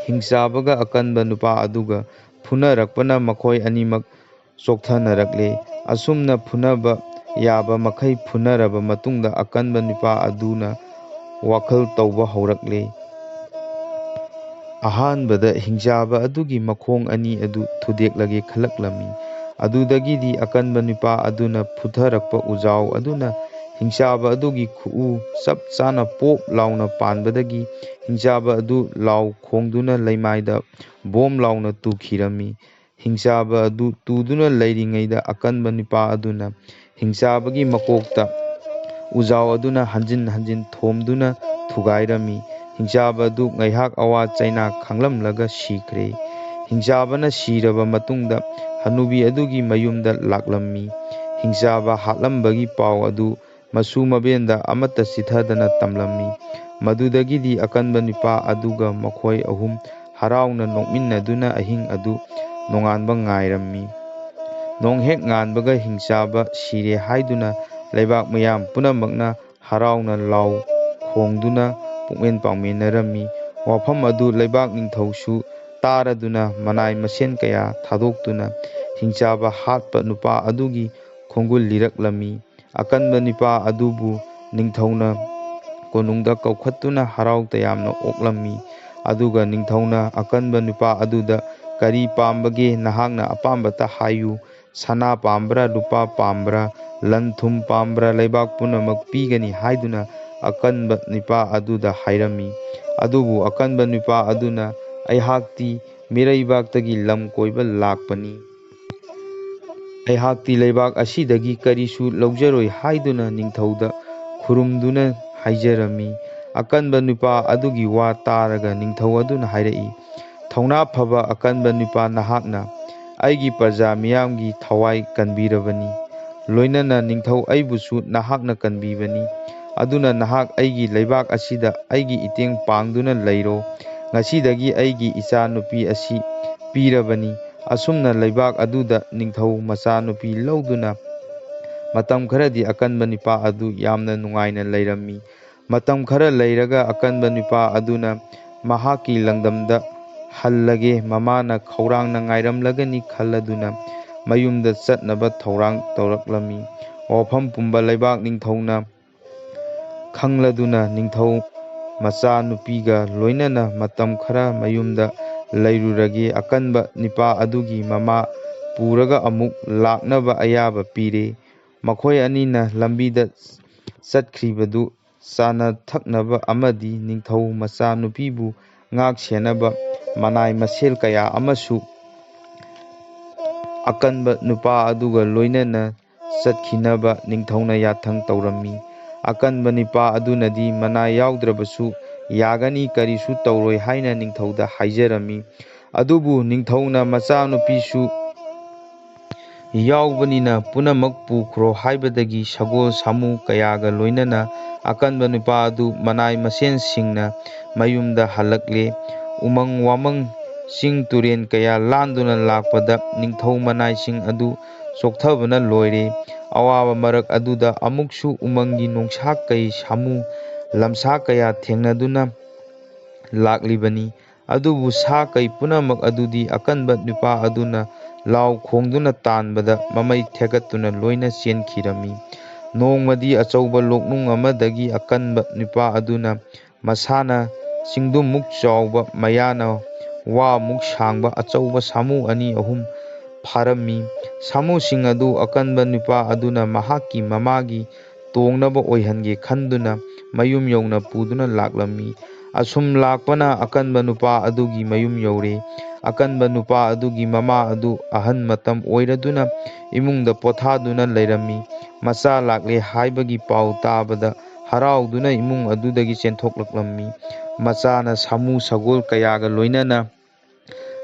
ꯍꯤꯡꯆꯥꯕꯒ ꯑꯀꯟꯕ ꯅꯨꯄꯥ ꯑꯗꯨꯒ ꯐꯨꯅꯔꯛꯄꯅ ꯃꯈꯣꯏ ꯑꯅꯤꯃꯛ ꯆꯣꯛꯊꯅꯔꯛꯂꯦ꯫ ꯑꯁꯨꯝꯅ ꯐꯨꯅꯕ ꯌꯥꯕ ꯃꯈꯩ ꯐꯨꯅꯔꯕ ꯃꯇꯨꯡꯗ ꯑꯀꯟꯕ ꯅꯨꯄꯥ ꯑꯗꯨꯅ ꯋꯥꯈꯜ ꯇꯧꯕ ꯍꯧꯔꯛꯂꯦ꯫ ꯑꯍꯥꯟꯕꯗ ꯍꯤꯡꯆꯥꯕ ꯑꯗꯨꯒꯤ ꯃꯈꯣꯡ ꯑꯅꯤ ꯑꯗꯨ ꯊꯨꯗꯦꯛꯂꯒꯦ ꯈꯜꯂꯛꯂꯝꯃꯤ꯫ ꯑꯗꯨꯗꯒꯤꯗꯤ ꯑꯀꯟꯕ ꯅꯨꯄꯥ ꯑꯗꯨꯅ ꯐꯨꯊꯔꯛꯄ ꯎꯖꯥꯎ ꯑꯗꯨꯅ ꯍꯤꯡꯆꯥꯕ ꯑꯗꯨꯒꯤ ꯈꯨꯎ ꯆꯞ ꯆꯥꯅ ꯄꯣꯞ ꯂꯥꯎꯅ ꯄꯥꯟꯕꯗꯒꯤ ꯍꯤꯡꯆꯥꯕ ꯑꯗꯨ ꯂꯥꯎ ꯈꯣꯡꯗꯨꯅ ꯂꯩꯃꯥꯏꯗ ꯕꯣꯝ ꯂꯥꯎꯅ ꯇꯨꯈꯤꯔꯝꯃꯤ꯫ ꯍꯤꯡꯆꯥꯕ ꯑꯗꯨ ꯇꯨꯗꯨꯅ ꯂꯩꯔꯤꯉꯩꯗ ꯑꯀꯟꯕ ꯅꯨꯄꯥ ꯑꯗꯨꯅ ꯍꯤꯡꯆꯥꯕꯒꯤ ꯃꯀꯣꯛꯇ ꯎꯖꯥꯎ ꯑꯗꯨꯅ ꯍꯟꯖꯤꯟ ꯍꯟꯖꯤꯟ ꯊꯣꯝꯗꯨꯅ ꯊꯨꯒꯥꯏꯔꯝꯃꯤ꯫ ꯍꯤꯡꯆꯥꯕ ꯑꯗꯨ ꯉꯥꯏꯍꯥꯛ ꯑꯋꯥ ꯆꯩꯅꯥ ꯈꯥꯡꯂꯝꯂꯒ ꯁꯤꯈ꯭ꯔꯦ꯫ ꯍꯤꯡꯆꯥꯕꯅ ꯁꯤꯔꯕ ꯃꯇꯨꯡꯗ ꯍꯅꯨꯕꯤ ꯑꯗꯨꯒꯤ ꯃꯌꯨꯝꯗ ꯂꯥꯛꯂꯝꯃꯤ꯫ ꯍꯤꯡꯆꯥꯕ ꯍꯥꯠꯂꯝꯕꯒꯤ ꯄꯥꯎ ꯑꯗꯨ ꯃꯁꯨ ꯃꯕꯦꯟꯗ ꯑꯃꯠꯇ ꯆꯤꯊꯗꯅ ꯇꯝꯂꯝꯃꯤ꯫ ꯃꯗꯨꯗꯒꯤꯗꯤ ꯑꯀꯟꯕ ꯅꯨꯄꯥ ꯑꯗꯨꯒ ꯃꯈꯣꯏ ꯑꯍꯨꯝ ꯍꯔꯥꯎꯅ ꯅꯣꯛꯃꯤꯟꯅꯗꯨꯅ ꯑꯍꯤꯡ ꯑꯗꯨ ꯅꯣꯡꯉꯥꯟꯕ ꯉꯥꯏꯔꯝꯃꯤ꯫ ꯅꯣꯡ ꯍꯦꯛ ꯉꯥꯟꯕꯒ ꯍꯤꯡꯆꯥꯕ ꯁꯤꯔꯦ ꯍꯥꯏꯗꯨꯅ ꯂꯩꯕꯥꯛ ꯃꯤꯌꯥꯝ ꯄꯨꯝꯅꯃꯛꯅ ꯍꯔꯥꯎꯅ ꯂꯥꯎ ꯈꯣꯡꯗꯨꯅ ꯄꯨꯛꯃꯦꯟ ꯄꯥꯎꯃꯦꯟꯅꯔꯝꯃꯤ꯫ ꯋꯥꯐꯝ ꯑꯗꯨ ꯂꯩꯕꯥꯛ ꯅꯤꯡꯊꯧꯁꯨ ꯇꯥꯔꯗꯨꯅ ꯃꯅꯥꯏ ꯃꯁꯦꯟ ꯀꯌꯥ ꯊꯥꯗꯣꯛꯇꯨꯅ ꯍꯤꯡꯆꯥꯕ ꯍꯥꯠꯄ ꯅꯨꯄꯥ ꯑꯗꯨꯒꯤ ꯈꯣꯡꯒꯨꯜ ꯂꯤꯔꯛꯂꯝꯃꯤ꯫ ꯑꯀꯟꯕ ꯅꯨꯄꯥ ꯑꯗꯨꯕꯨ ꯅꯤꯡꯊꯧꯅ ꯀꯣꯅꯨꯡꯗ ꯀꯧꯈꯠꯇꯨꯅ ꯍꯔꯥꯎ ꯇꯌꯥꯝꯅ ꯑꯣꯛꯂꯝꯃꯤ꯫ ꯑꯗꯨꯒ ꯅꯤꯡꯊꯧꯅ ꯑꯀꯟꯕ ꯅꯨꯄꯥ ꯑꯗꯨꯗ, "ꯀꯔꯤ ꯄꯥꯝꯕꯒꯦ? ꯅꯍꯥꯛꯅ ꯑꯄꯥꯝꯕꯇ ꯍꯥꯏꯌꯨ꯫ ꯁꯅꯥ ꯄꯥꯝꯕ꯭ꯔꯥ, ꯂꯨꯄꯥ ꯄꯥꯝꯕ꯭ꯔꯥ, ꯂꯟ ꯊꯨꯝ ꯄꯥꯝꯕ꯭ꯔꯥ, ꯂꯩꯕꯥꯛ ꯄꯨꯝꯅꯃꯛ ꯄꯤꯒꯅꯤ" ꯍꯥꯏꯗꯨꯅ ꯑꯀꯟꯕ ꯅꯨꯄꯥ ꯑꯗꯨꯗ ꯍꯥꯏꯔꯝꯃꯤ꯫ ꯑꯗꯨꯕꯨ ꯑꯀꯟꯕ ꯅꯨꯄꯥ ꯑꯗꯨꯅ, "ꯑꯩꯍꯥꯛꯇꯤ ꯃꯤꯔꯩꯕꯥꯛꯇꯒꯤ ꯂꯝ ꯀꯣꯏꯕ ꯂꯥꯛꯄꯅꯤ꯫ ꯑꯩꯍꯥꯛꯇꯤ ꯂꯩꯕꯥꯛ ꯑꯁꯤꯗꯒꯤ ꯀꯔꯤꯁꯨ ꯂꯧꯖꯔꯣꯏ" ꯍꯥꯏꯗꯨꯅ ꯅꯤꯡꯊꯧꯗ ꯈꯨꯔꯨꯝꯗꯨꯅ ꯍꯥꯏꯖꯔꯝꯃꯤ꯫ ꯑꯀꯟꯕ ꯅꯨꯄꯥ ꯑꯗꯨꯒꯤ ꯋꯥ ꯇꯥꯔꯒ ꯅꯤꯡꯊꯧ ꯑꯗꯨꯅ ꯍꯥꯏꯔꯛꯏ, "ꯊꯧꯅꯥ ꯐꯕ ꯑꯀꯟꯕ ꯅꯨꯄꯥ ꯅꯍꯥꯛꯅ ꯑꯩꯒꯤ ꯄ꯭ꯔꯖꯥ ꯃꯤꯌꯥꯝꯒꯤ ꯊꯋꯥꯏ ꯀꯟꯕꯤꯔꯕꯅꯤ꯫ ꯂꯣꯏꯅꯅ ꯅꯤꯡꯊꯧ ꯑꯩꯕꯨꯁꯨ ꯅꯍꯥꯛꯅ ꯀꯟꯕꯤꯕꯅꯤ꯫ ꯑꯗꯨꯅ ꯅꯍꯥꯛ ꯑꯩꯒꯤ ꯂꯩꯕꯥꯛ ꯑꯁꯤꯗ ꯑꯩꯒꯤ ꯏꯇꯦꯡ ꯄꯥꯡꯗꯨꯅ ꯂꯩꯔꯣ꯫ ꯉꯁꯤꯗꯒꯤ ꯑꯩꯒꯤ ꯏꯆꯥꯅꯨꯄꯤ ꯑꯁꯤ ꯄꯤꯔꯕꯅꯤ"꯫ ꯑꯁꯨꯝꯅ ꯂꯩꯕꯥꯛ ꯑꯗꯨꯗ ꯅꯤꯡꯊꯧ ꯃꯆꯥꯅꯨꯄꯤ ꯂꯧꯗꯨꯅ ꯃꯇꯝ ꯈꯔꯗꯤ ꯑꯀꯟꯕ ꯅꯨꯄꯥ ꯑꯗꯨ ꯌꯥꯝꯅ ꯅꯨꯡꯉꯥꯏꯅ ꯂꯩꯔꯝꯃꯤ꯫ ꯃꯇꯝ ꯈꯔ ꯂꯩꯔꯒ ꯑꯀꯟꯕ ꯅꯨꯄꯥ ꯑꯗꯨꯅ ꯃꯍꯥꯛꯀꯤ ꯂꯝꯗꯝꯗ ꯍꯜꯂꯒꯦ, ꯃꯃꯥꯅ ꯈꯧꯔꯥꯡꯅ ꯉꯥꯏꯔꯝꯂꯒꯅꯤ ꯈꯜꯂꯗꯨꯅ ꯃꯌꯨꯝꯗ ꯆꯠꯅꯕ ꯊꯧꯔꯥꯡ ꯇꯧꯔꯛꯂꯝꯃꯤ꯫ ꯋꯥꯐꯝ ꯄꯨꯝꯕ ꯂꯩꯕꯥꯛ ꯅꯤꯡꯊꯧꯅ ꯈꯪꯂꯗꯨꯅ ꯅꯤꯡꯊꯧ ꯃꯆꯥꯅꯨꯄꯤꯒ ꯂꯣꯏꯅꯅ ꯃꯇꯝ ꯈꯔ ꯃꯌꯨꯝꯗ ꯂꯩꯔꯨꯔꯒꯦ, ꯑꯀꯟꯕ ꯅꯨꯄꯥ ꯑꯗꯨꯒꯤ ꯃꯃꯥ ꯄꯨꯔꯒ ꯑꯃꯨꯛ ꯂꯥꯛꯅꯕ ꯑꯌꯥꯕ ꯄꯤꯔꯦ꯫ ꯃꯈꯣꯏ ꯑꯅꯤꯅ ꯂꯝꯕꯤꯗ ꯆꯠꯈ꯭ꯔꯤꯕꯗꯨ ꯆꯥꯅ ꯊꯛꯅꯕ ꯑꯃꯗꯤ ꯅꯤꯡꯊꯧ ꯃꯆꯥꯅꯨꯄꯤꯕꯨ ꯉꯥꯛ ꯁꯦꯟꯅꯕ ꯃꯅꯥꯏ ꯃꯁꯦꯜ ꯀꯌꯥ ꯑꯃꯁꯨ ꯑꯀꯟꯕ ꯅꯨꯄꯥ ꯑꯗꯨꯒ ꯂꯣꯏꯅꯅ ꯆꯠꯈꯤꯅꯕ ꯅꯤꯡꯊꯧꯅ ꯌꯥꯊꯪ ꯇꯧꯔꯝꯃꯤ꯫ ꯑꯀꯟꯕ ꯅꯨꯄꯥ ꯑꯗꯨꯅꯗꯤ ꯃꯅꯥꯏ ꯌꯥꯎꯗ꯭ꯔꯕꯁꯨ ꯌꯥꯒꯅꯤ, ꯀꯔꯤꯁꯨ ꯇꯧꯔꯣꯏ ꯍꯥꯏꯅ ꯅꯤꯡꯊꯧꯗ ꯍꯥꯏꯖꯔꯝꯃꯤ꯫ ꯑꯗꯨꯕꯨ ꯅꯤꯡꯊꯧꯅ ꯃꯆꯥꯅꯨꯄꯤꯁꯨ ꯌꯥꯎꯕꯅꯤꯅ ꯄꯨꯝꯅꯃꯛ ꯄꯨꯈ꯭ꯔꯣ ꯍꯥꯏꯕꯗꯒꯤ ꯁꯒꯣꯜ ꯁꯥꯃꯨ ꯀꯌꯥꯒ ꯂꯣꯏꯅꯅ ꯑꯀꯟꯕ ꯅꯨꯄꯥ ꯑꯗꯨ ꯃꯅꯥꯏ ꯃꯁꯦꯟꯁꯤꯡꯅ ꯃꯌꯨꯝꯗ ꯍꯜꯂꯛꯂꯦ꯫ ꯎꯃꯪ ꯋꯥꯃꯪ, ꯆꯤꯡ ꯇꯨꯔꯦꯟ ꯀꯌꯥ ꯂꯥꯟꯗꯨꯅ ꯂꯥꯛꯄꯗ ꯅꯤꯡꯊꯧ ꯃꯅꯥꯏꯁꯤꯡ ꯑꯗꯨ ꯆꯣꯛꯊꯕꯅ ꯂꯣꯏꯔꯦ꯫ ꯑꯋꯥꯕ ꯃꯔꯛ ꯑꯗꯨꯗ ꯑꯃꯨꯛꯁꯨ ꯎꯃꯪꯒꯤ ꯅꯣꯡꯁꯥ ꯀꯩ, ꯁꯥꯃꯨ, ꯂꯝꯁꯥ ꯀꯌꯥ ꯊꯦꯡꯅꯗꯨꯅ ꯂꯥꯛꯂꯤꯕꯅꯤ꯫ ꯑꯗꯨꯕꯨ ꯁꯥ ꯀꯩ ꯄꯨꯝꯅꯃꯛ ꯑꯗꯨꯗꯤ ꯑꯀꯟꯕ ꯅꯨꯄꯥ ꯑꯗꯨꯅ ꯂꯥꯎ ꯈꯣꯡꯗꯨꯅ ꯇꯥꯟꯕꯗ ꯃꯃꯩ ꯊꯦꯛꯀꯠꯇꯨꯅ ꯂꯣꯏꯅ ꯆꯦꯟꯈꯤꯔꯝꯃꯤ꯫ ꯅꯣꯡꯃꯗꯤ ꯑꯆꯧꯕ ꯂꯣꯛꯅꯨꯡ ꯑꯃꯗꯒꯤ ꯑꯀꯟꯕ ꯅꯨꯄꯥ ꯑꯗꯨꯅ ꯃꯁꯥꯅ ꯆꯤꯡꯗꯨꯝꯃꯨꯛ ꯆꯥꯎꯕ, ꯃꯌꯥꯅ ꯋꯥꯃꯨꯛ ꯁꯥꯡꯕ ꯑꯆꯧꯕ ꯁꯥꯃꯨ ꯑꯅꯤ ꯑꯍꯨꯝ ꯐꯥꯔꯝꯃꯤ꯫ ꯁꯥꯃꯨꯁꯤꯡ ꯑꯗꯨ ꯑꯀꯟꯕ ꯅꯨꯄꯥ ꯑꯗꯨꯅ ꯃꯍꯥꯛꯀꯤ ꯃꯃꯥꯒꯤ ꯇꯣꯡꯅꯕ ꯑꯣꯏꯍꯟꯒꯦ ꯈꯟꯗꯨꯅ ꯃꯌꯨꯝ ꯌꯧꯅ ꯄꯨꯗꯨꯅ ꯂꯥꯛꯂꯝꯃꯤ꯫ ꯑꯁꯨꯝ ꯂꯥꯛꯄꯅ ꯑꯀꯟꯕ ꯅꯨꯄꯥ ꯑꯗꯨꯒꯤ ꯃꯌꯨꯝ ꯌꯧꯔꯦ꯫ ꯑꯀꯟꯕ ꯅꯨꯄꯥ ꯑꯗꯨꯒꯤ ꯃꯃꯥ ꯑꯗꯨ ꯑꯍꯟ ꯃꯇꯝ ꯑꯣꯏꯔꯗꯨꯅ ꯏꯃꯨꯡꯗ ꯄꯣꯊꯥꯗꯨꯅ ꯂꯩꯔꯝꯃꯤ꯫ ꯃꯆꯥ ꯂꯥꯛꯂꯦ ꯍꯥꯏꯕꯒꯤ ꯄꯥꯎ ꯇꯥꯕꯗ ꯍꯔꯥꯎꯗꯨꯅ ꯏꯃꯨꯡ ꯑꯗꯨꯗꯒꯤ ꯆꯦꯟꯊꯣꯛꯂꯛꯂꯝꯃꯤ꯫ ꯃꯆꯥꯅ ꯁꯥꯃꯨ ꯁꯒꯣꯜ ꯀꯌꯥꯒ ꯂꯣꯏꯅꯅ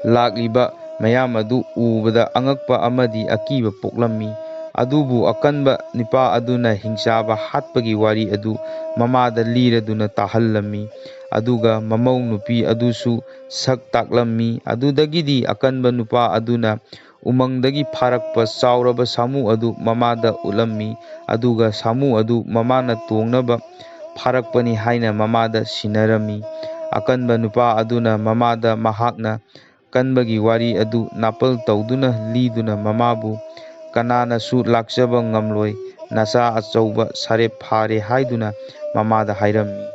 ꯂꯥꯛꯂꯤꯕ ꯃꯌꯥꯝ ꯑꯗꯨ ꯎꯕꯗ ꯑꯉꯛꯄ ꯑꯃꯗꯤ ꯑꯀꯤꯕ ꯄꯣꯛꯂꯝꯃꯤ꯫ ꯑꯗꯨꯕꯨ ꯑꯀꯟꯕ ꯅꯨꯄꯥ ꯑꯗꯨꯅ ꯍꯤꯡꯆꯥꯕ ꯍꯥꯠꯄꯒꯤ ꯋꯥꯔꯤ ꯑꯗꯨ ꯃꯃꯥꯗ ꯂꯤꯔꯗꯨꯅ ꯇꯥꯍꯜꯂꯝꯃꯤ꯫ ꯑꯗꯨꯒ ꯃꯃꯧ ꯅꯨꯄꯤ ꯑꯗꯨꯁꯨ ꯁꯛ ꯇꯥꯛꯂꯝꯃꯤ꯫ ꯑꯗꯨꯗꯒꯤꯗꯤ ꯑꯀꯟꯕ ꯅꯨꯄꯥ ꯑꯗꯨꯅ ꯎꯃꯪꯗꯒꯤ ꯐꯥꯔꯛꯄ ꯆꯥꯎꯔꯕ ꯁꯥꯃꯨ ꯑꯗꯨ ꯃꯃꯥꯗ ꯎꯠꯂꯝꯃꯤ꯫ ꯑꯗꯨꯒ ꯁꯥꯃꯨ ꯑꯗꯨ ꯃꯃꯥꯅ ꯇꯣꯡꯅꯕ ꯐꯥꯔꯛꯄꯅꯤ ꯍꯥꯏꯅ ꯃꯃꯥꯗ ꯁꯤꯟꯅꯔꯝꯃꯤ꯫ ꯑꯀꯟꯕ ꯅꯨꯄꯥ ꯑꯗꯨꯅ ꯃꯃꯥꯗ ꯃꯍꯥꯛꯅ ꯀꯟꯕꯒꯤ ꯋꯥꯔꯤ ꯑꯗꯨ ꯅꯥꯄꯜ ꯇꯧꯗꯨꯅ ꯂꯤꯗꯨꯅ ꯃꯃꯥꯕꯨ, "ꯀꯅꯥꯅꯁꯨ ꯂꯥꯛꯆꯕ ꯉꯝꯂꯣꯏ, ꯅꯆꯥ ꯑꯆꯧꯕ ꯁꯥꯔꯦꯞ ꯐꯥꯔꯦ" ꯍꯥꯏꯗꯨꯅ ꯃꯃꯥꯗ ꯍꯥꯏꯔꯝꯃꯤ꯫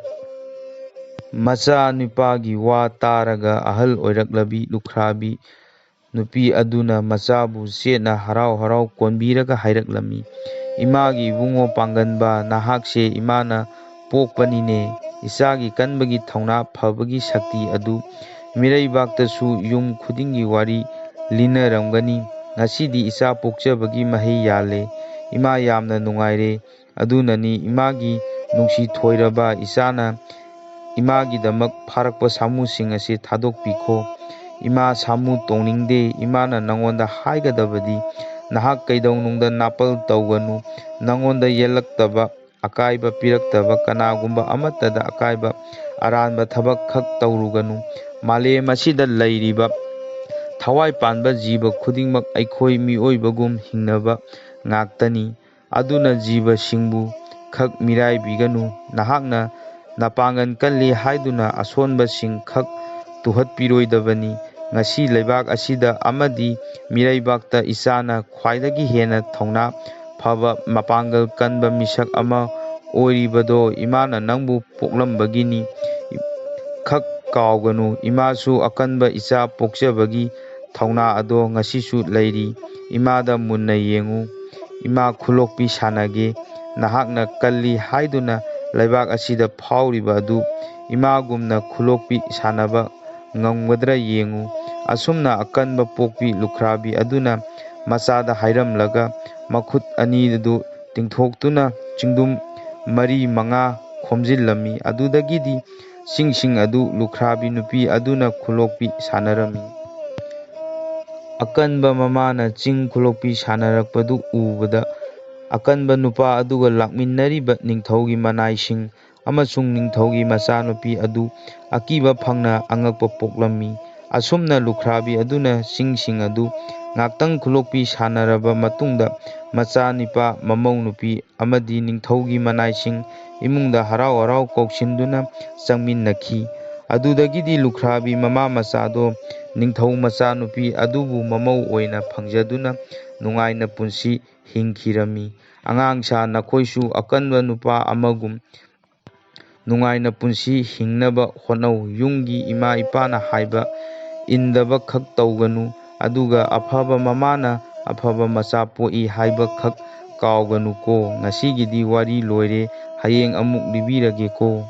ꯃꯆꯥ ꯅꯨꯄꯥꯒꯤ ꯋꯥ ꯇꯥꯔꯒ ꯑꯍꯜ ꯑꯣꯏꯔꯛꯂꯕꯤ ꯂꯨꯈ꯭ꯔꯥꯕꯤ ꯅꯨꯄꯤ ꯑꯗꯨꯅ ꯃꯆꯥꯕꯨ ꯆꯦꯠꯅ ꯍꯔꯥꯎ ꯍꯔꯥꯎ ꯀꯣꯟꯕꯤꯔꯒ ꯍꯥꯏꯔꯛꯂꯝꯃꯤ, "ꯏꯃꯥꯒꯤ ꯏꯕꯨꯡꯉꯣ ꯄꯥꯡꯒꯟꯕ, ꯅꯍꯥꯛꯁꯦ ꯏꯃꯥꯅ ꯄꯣꯛꯄꯅꯤꯅꯦ꯫ ꯏꯆꯥꯒꯤ ꯀꯟꯕꯒꯤ ꯊꯧꯅꯥ ꯐꯕꯒꯤ ꯁꯛꯇꯤ ꯑꯗꯨ ꯃꯤꯔꯩꯕꯥꯛꯇꯁꯨ ꯌꯨꯝ ꯈꯨꯗꯤꯡꯒꯤ ꯋꯥꯔꯤ ꯂꯤꯅꯔꯝꯒꯅꯤ꯫ ꯉꯁꯤꯗꯤ ꯏꯆꯥ ꯄꯣꯛꯆꯕꯒꯤ ꯃꯍꯩ ꯌꯥꯜꯂꯦ꯫ ꯏꯃꯥ ꯌꯥꯝꯅ ꯅꯨꯡꯉꯥꯏꯔꯦ꯫ ꯑꯗꯨꯅꯅꯤ ꯏꯃꯥꯒꯤ ꯅꯨꯡꯁꯤ ꯊꯣꯏꯔꯕ ꯏꯆꯥꯅ ꯏꯃꯥꯒꯤꯗꯃꯛ ꯐꯥꯔꯛꯄ ꯁꯥꯃꯨꯁꯤꯡ ꯑꯁꯤ ꯊꯥꯗꯣꯛꯄꯤꯈꯣ꯫ ꯏꯃꯥ ꯁꯥꯃꯨ ꯇꯣꯡꯅꯤꯡꯗꯦ꯫ ꯏꯃꯥꯅ ꯅꯉꯣꯟꯗ ꯍꯥꯏꯒꯗꯕꯗꯤ ꯅꯍꯥꯛ ꯀꯩꯗꯧꯅꯨꯡꯗ ꯅꯥꯄꯜ ꯇꯧꯒꯅꯨ꯫ ꯅꯉꯣꯟꯗ ꯌꯦꯜꯂꯛꯇꯕ, ꯑꯀꯥꯏꯕ ꯄꯤꯔꯛꯇꯕ ꯀꯅꯥꯒꯨꯝꯕ ꯑꯃꯠꯇꯗ ꯑꯀꯥꯏꯕ ꯑꯔꯥꯟꯕ ꯊꯕꯛ ꯈꯛ ꯇꯧꯔꯨꯒꯅꯨ꯫ ꯃꯥꯂꯦꯝ ꯑꯁꯤꯗ ꯂꯩꯔꯤꯕ ꯊꯋꯥꯏ ꯄꯥꯟꯕ ꯖꯤꯕ ꯈꯨꯗꯤꯡꯃꯛ ꯑꯩꯈꯣꯏ ꯃꯤꯑꯣꯏꯕꯒꯨꯝ ꯍꯤꯡꯅꯕ ꯉꯥꯛꯇꯅꯤ꯫ ꯑꯗꯨꯅ ꯖꯤꯕꯁꯤꯡꯕꯨ ꯈꯛ ꯃꯤꯔꯥꯏꯕꯤꯒꯅꯨ꯫ ꯅꯍꯥꯛꯅ ꯅꯄꯥꯡꯒꯜ ꯀꯜꯂꯤ ꯍꯥꯏꯗꯨꯅ ꯑꯁꯣꯟꯕꯁꯤꯡ ꯈꯛ ꯇꯨꯍꯠꯄꯤꯔꯣꯏꯗꯕꯅꯤ꯫ ꯉꯁꯤ ꯂꯩꯕꯥꯛ ꯑꯁꯤꯗ ꯑꯃꯗꯤ ꯃꯤꯔꯩꯕꯥꯛꯇ ꯏꯆꯥꯅ ꯈ꯭ꯋꯥꯏꯗꯒꯤ ꯍꯦꯟꯅ ꯊꯧꯅꯥ ꯐꯕ ꯃꯄꯥꯡꯒꯜ ꯀꯟꯕ ꯃꯤꯁꯛ ꯑꯃ ꯑꯣꯏꯔꯤꯕꯗꯣ ꯏꯃꯥꯅ ꯅꯪꯕꯨ ꯄꯣꯛꯂꯝꯕꯒꯤꯅꯤ꯫ ꯈꯛ ꯀꯥꯎꯒꯅꯨ, ꯏꯃꯥꯁꯨ ꯑꯀꯟꯕ ꯏꯆꯥ ꯄꯣꯛꯆꯕꯒꯤ ꯊꯧꯅꯥ ꯑꯗꯣ ꯉꯁꯤꯁꯨ ꯂꯩꯔꯤ꯫ ꯏꯃꯥꯗ ꯃꯨꯟꯅ ꯌꯦꯡꯉꯨ꯫ ꯏꯃꯥ ꯈꯨꯂꯣꯛꯄꯤ ꯁꯥꯟꯅꯒꯦ꯫ ꯅꯍꯥꯛꯅ ꯀꯜꯂꯤ ꯍꯥꯏꯗꯨꯅ ꯂꯩꯕꯥꯛ ꯑꯁꯤꯗ ꯐꯥꯎꯔꯤꯕ ꯑꯗꯨ ꯏꯃꯥꯒꯨꯝꯅ ꯈꯨꯂꯣꯛꯄꯤ ꯁꯥꯟꯅꯕ ꯉꯝꯒꯗ꯭ꯔꯥ ꯌꯦꯡꯉꯨ꯫ ꯑꯁꯨꯝꯅ ꯑꯀꯟꯕ ꯄꯣꯛꯄꯤ ꯂꯨꯈ꯭ꯔꯥꯕꯤ ꯑꯗꯨꯅ ꯃꯆꯥꯗ ꯍꯥꯏꯔꯝꯂꯒ ꯃꯈꯨꯠ ꯑꯅꯤ ꯑꯗꯨ ꯇꯤꯡꯊꯣꯛꯇꯨꯅ ꯆꯤꯡꯗꯨꯝ ꯃꯔꯤ ꯃꯉꯥ ꯈꯣꯝꯖꯤꯜꯂꯝꯃꯤ꯫ ꯑꯗꯨꯗꯒꯤꯗꯤ ꯆꯤꯡꯁꯤꯡ ꯑꯗꯨ ꯂꯨꯈ꯭ꯔꯥꯕꯤ ꯅꯨꯄꯤ ꯑꯗꯨꯅ ꯈꯨꯂꯣꯛꯄꯤ ꯁꯥꯟꯅꯔꯝꯃꯤ꯫ ꯑꯀꯟꯕ ꯃꯃꯥꯅ ꯆꯤꯡ ꯈꯨꯂꯣꯛꯄꯤ ꯁꯥꯟꯅꯔꯛꯄꯗꯨ ꯎꯕꯗ ꯑꯀꯟꯕ ꯅꯨꯄꯥ ꯑꯗꯨꯒ ꯂꯥꯛꯃꯤꯟꯅꯔꯤꯕ ꯅꯤꯡꯊꯧꯒꯤ ꯃꯅꯥꯏꯁꯤꯡ ꯑꯃꯁꯨꯡ ꯅꯤꯡꯊꯧꯒꯤ ꯃꯆꯥꯅꯨꯄꯤ ꯑꯗꯨ ꯑꯀꯤꯕ ꯐꯪꯅ ꯑꯉꯛꯄ ꯄꯣꯛꯂꯝꯃꯤ꯫ ꯑꯁꯨꯝꯅ ꯂꯨꯈ꯭ꯔꯥꯕꯤ ꯑꯗꯨꯅ ꯆꯤꯡꯁꯤꯡ ꯑꯗꯨ ꯉꯥꯛꯇꯪ ꯈꯨꯂꯣꯛꯄꯤ ꯁꯥꯟꯅꯔꯕ ꯃꯇꯨꯡꯗ ꯃꯆꯥ ꯅꯤꯄꯥ, ꯃꯃꯧ ꯅꯨꯄꯤ ꯑꯃꯗꯤ ꯅꯤꯡꯊꯧꯒꯤ ꯃꯅꯥꯏꯁꯤꯡ ꯏꯃꯨꯡꯗ ꯍꯔꯥꯎ ꯍꯔꯥꯎ ꯀꯧꯁꯤꯟꯗꯨꯅ ꯆꯪꯃꯤꯟꯅꯈꯤ꯫ ꯑꯗꯨꯗꯒꯤꯗꯤ ꯂꯨꯈ꯭ꯔꯥꯕꯤ ꯃꯃꯥ ꯃꯆꯥꯗꯣ ꯅꯤꯡꯊꯧ ꯃꯆꯥꯅꯨꯄꯤ ꯑꯗꯨꯕꯨ ꯃꯃꯧ ꯑꯣꯏꯅ ꯐꯪꯖꯗꯨꯅ ꯅꯨꯡꯉꯥꯏꯅ ꯄꯨꯟꯁꯤ ꯍꯤꯡꯈꯤꯔꯝꯃꯤ꯫ ꯑꯉꯥꯡꯁꯥ, ꯅꯈꯣꯏꯁꯨ ꯑꯀꯟꯕ ꯅꯨꯄꯥ ꯑꯃꯒꯨꯝ ꯅꯨꯡꯉꯥꯏꯅ ꯄꯨꯟꯁꯤ ꯍꯤꯡꯅꯕ ꯍꯣꯠꯅꯧ꯫ ꯌꯨꯝꯒꯤ ꯏꯃꯥ ꯏꯄꯥꯅ ꯍꯥꯏꯕ ꯏꯟꯗꯕ ꯈꯛ ꯇꯧꯒꯅꯨ, ꯑꯗꯨꯒ ꯑꯐꯕ ꯃꯃꯥꯅ ꯑꯐꯕ ꯃꯆꯥ ꯄꯣꯛꯏ ꯍꯥꯏꯕ ꯈꯛ ꯀꯥꯎꯒꯅꯨꯀꯣ꯫ ꯉꯁꯤꯒꯤꯗꯤ ꯋꯥꯔꯤ ꯂꯣꯏꯔꯦ, ꯍꯌꯦꯡ ꯑꯃꯨꯛ ꯂꯤꯕꯤꯔꯒꯦꯀꯣ꯫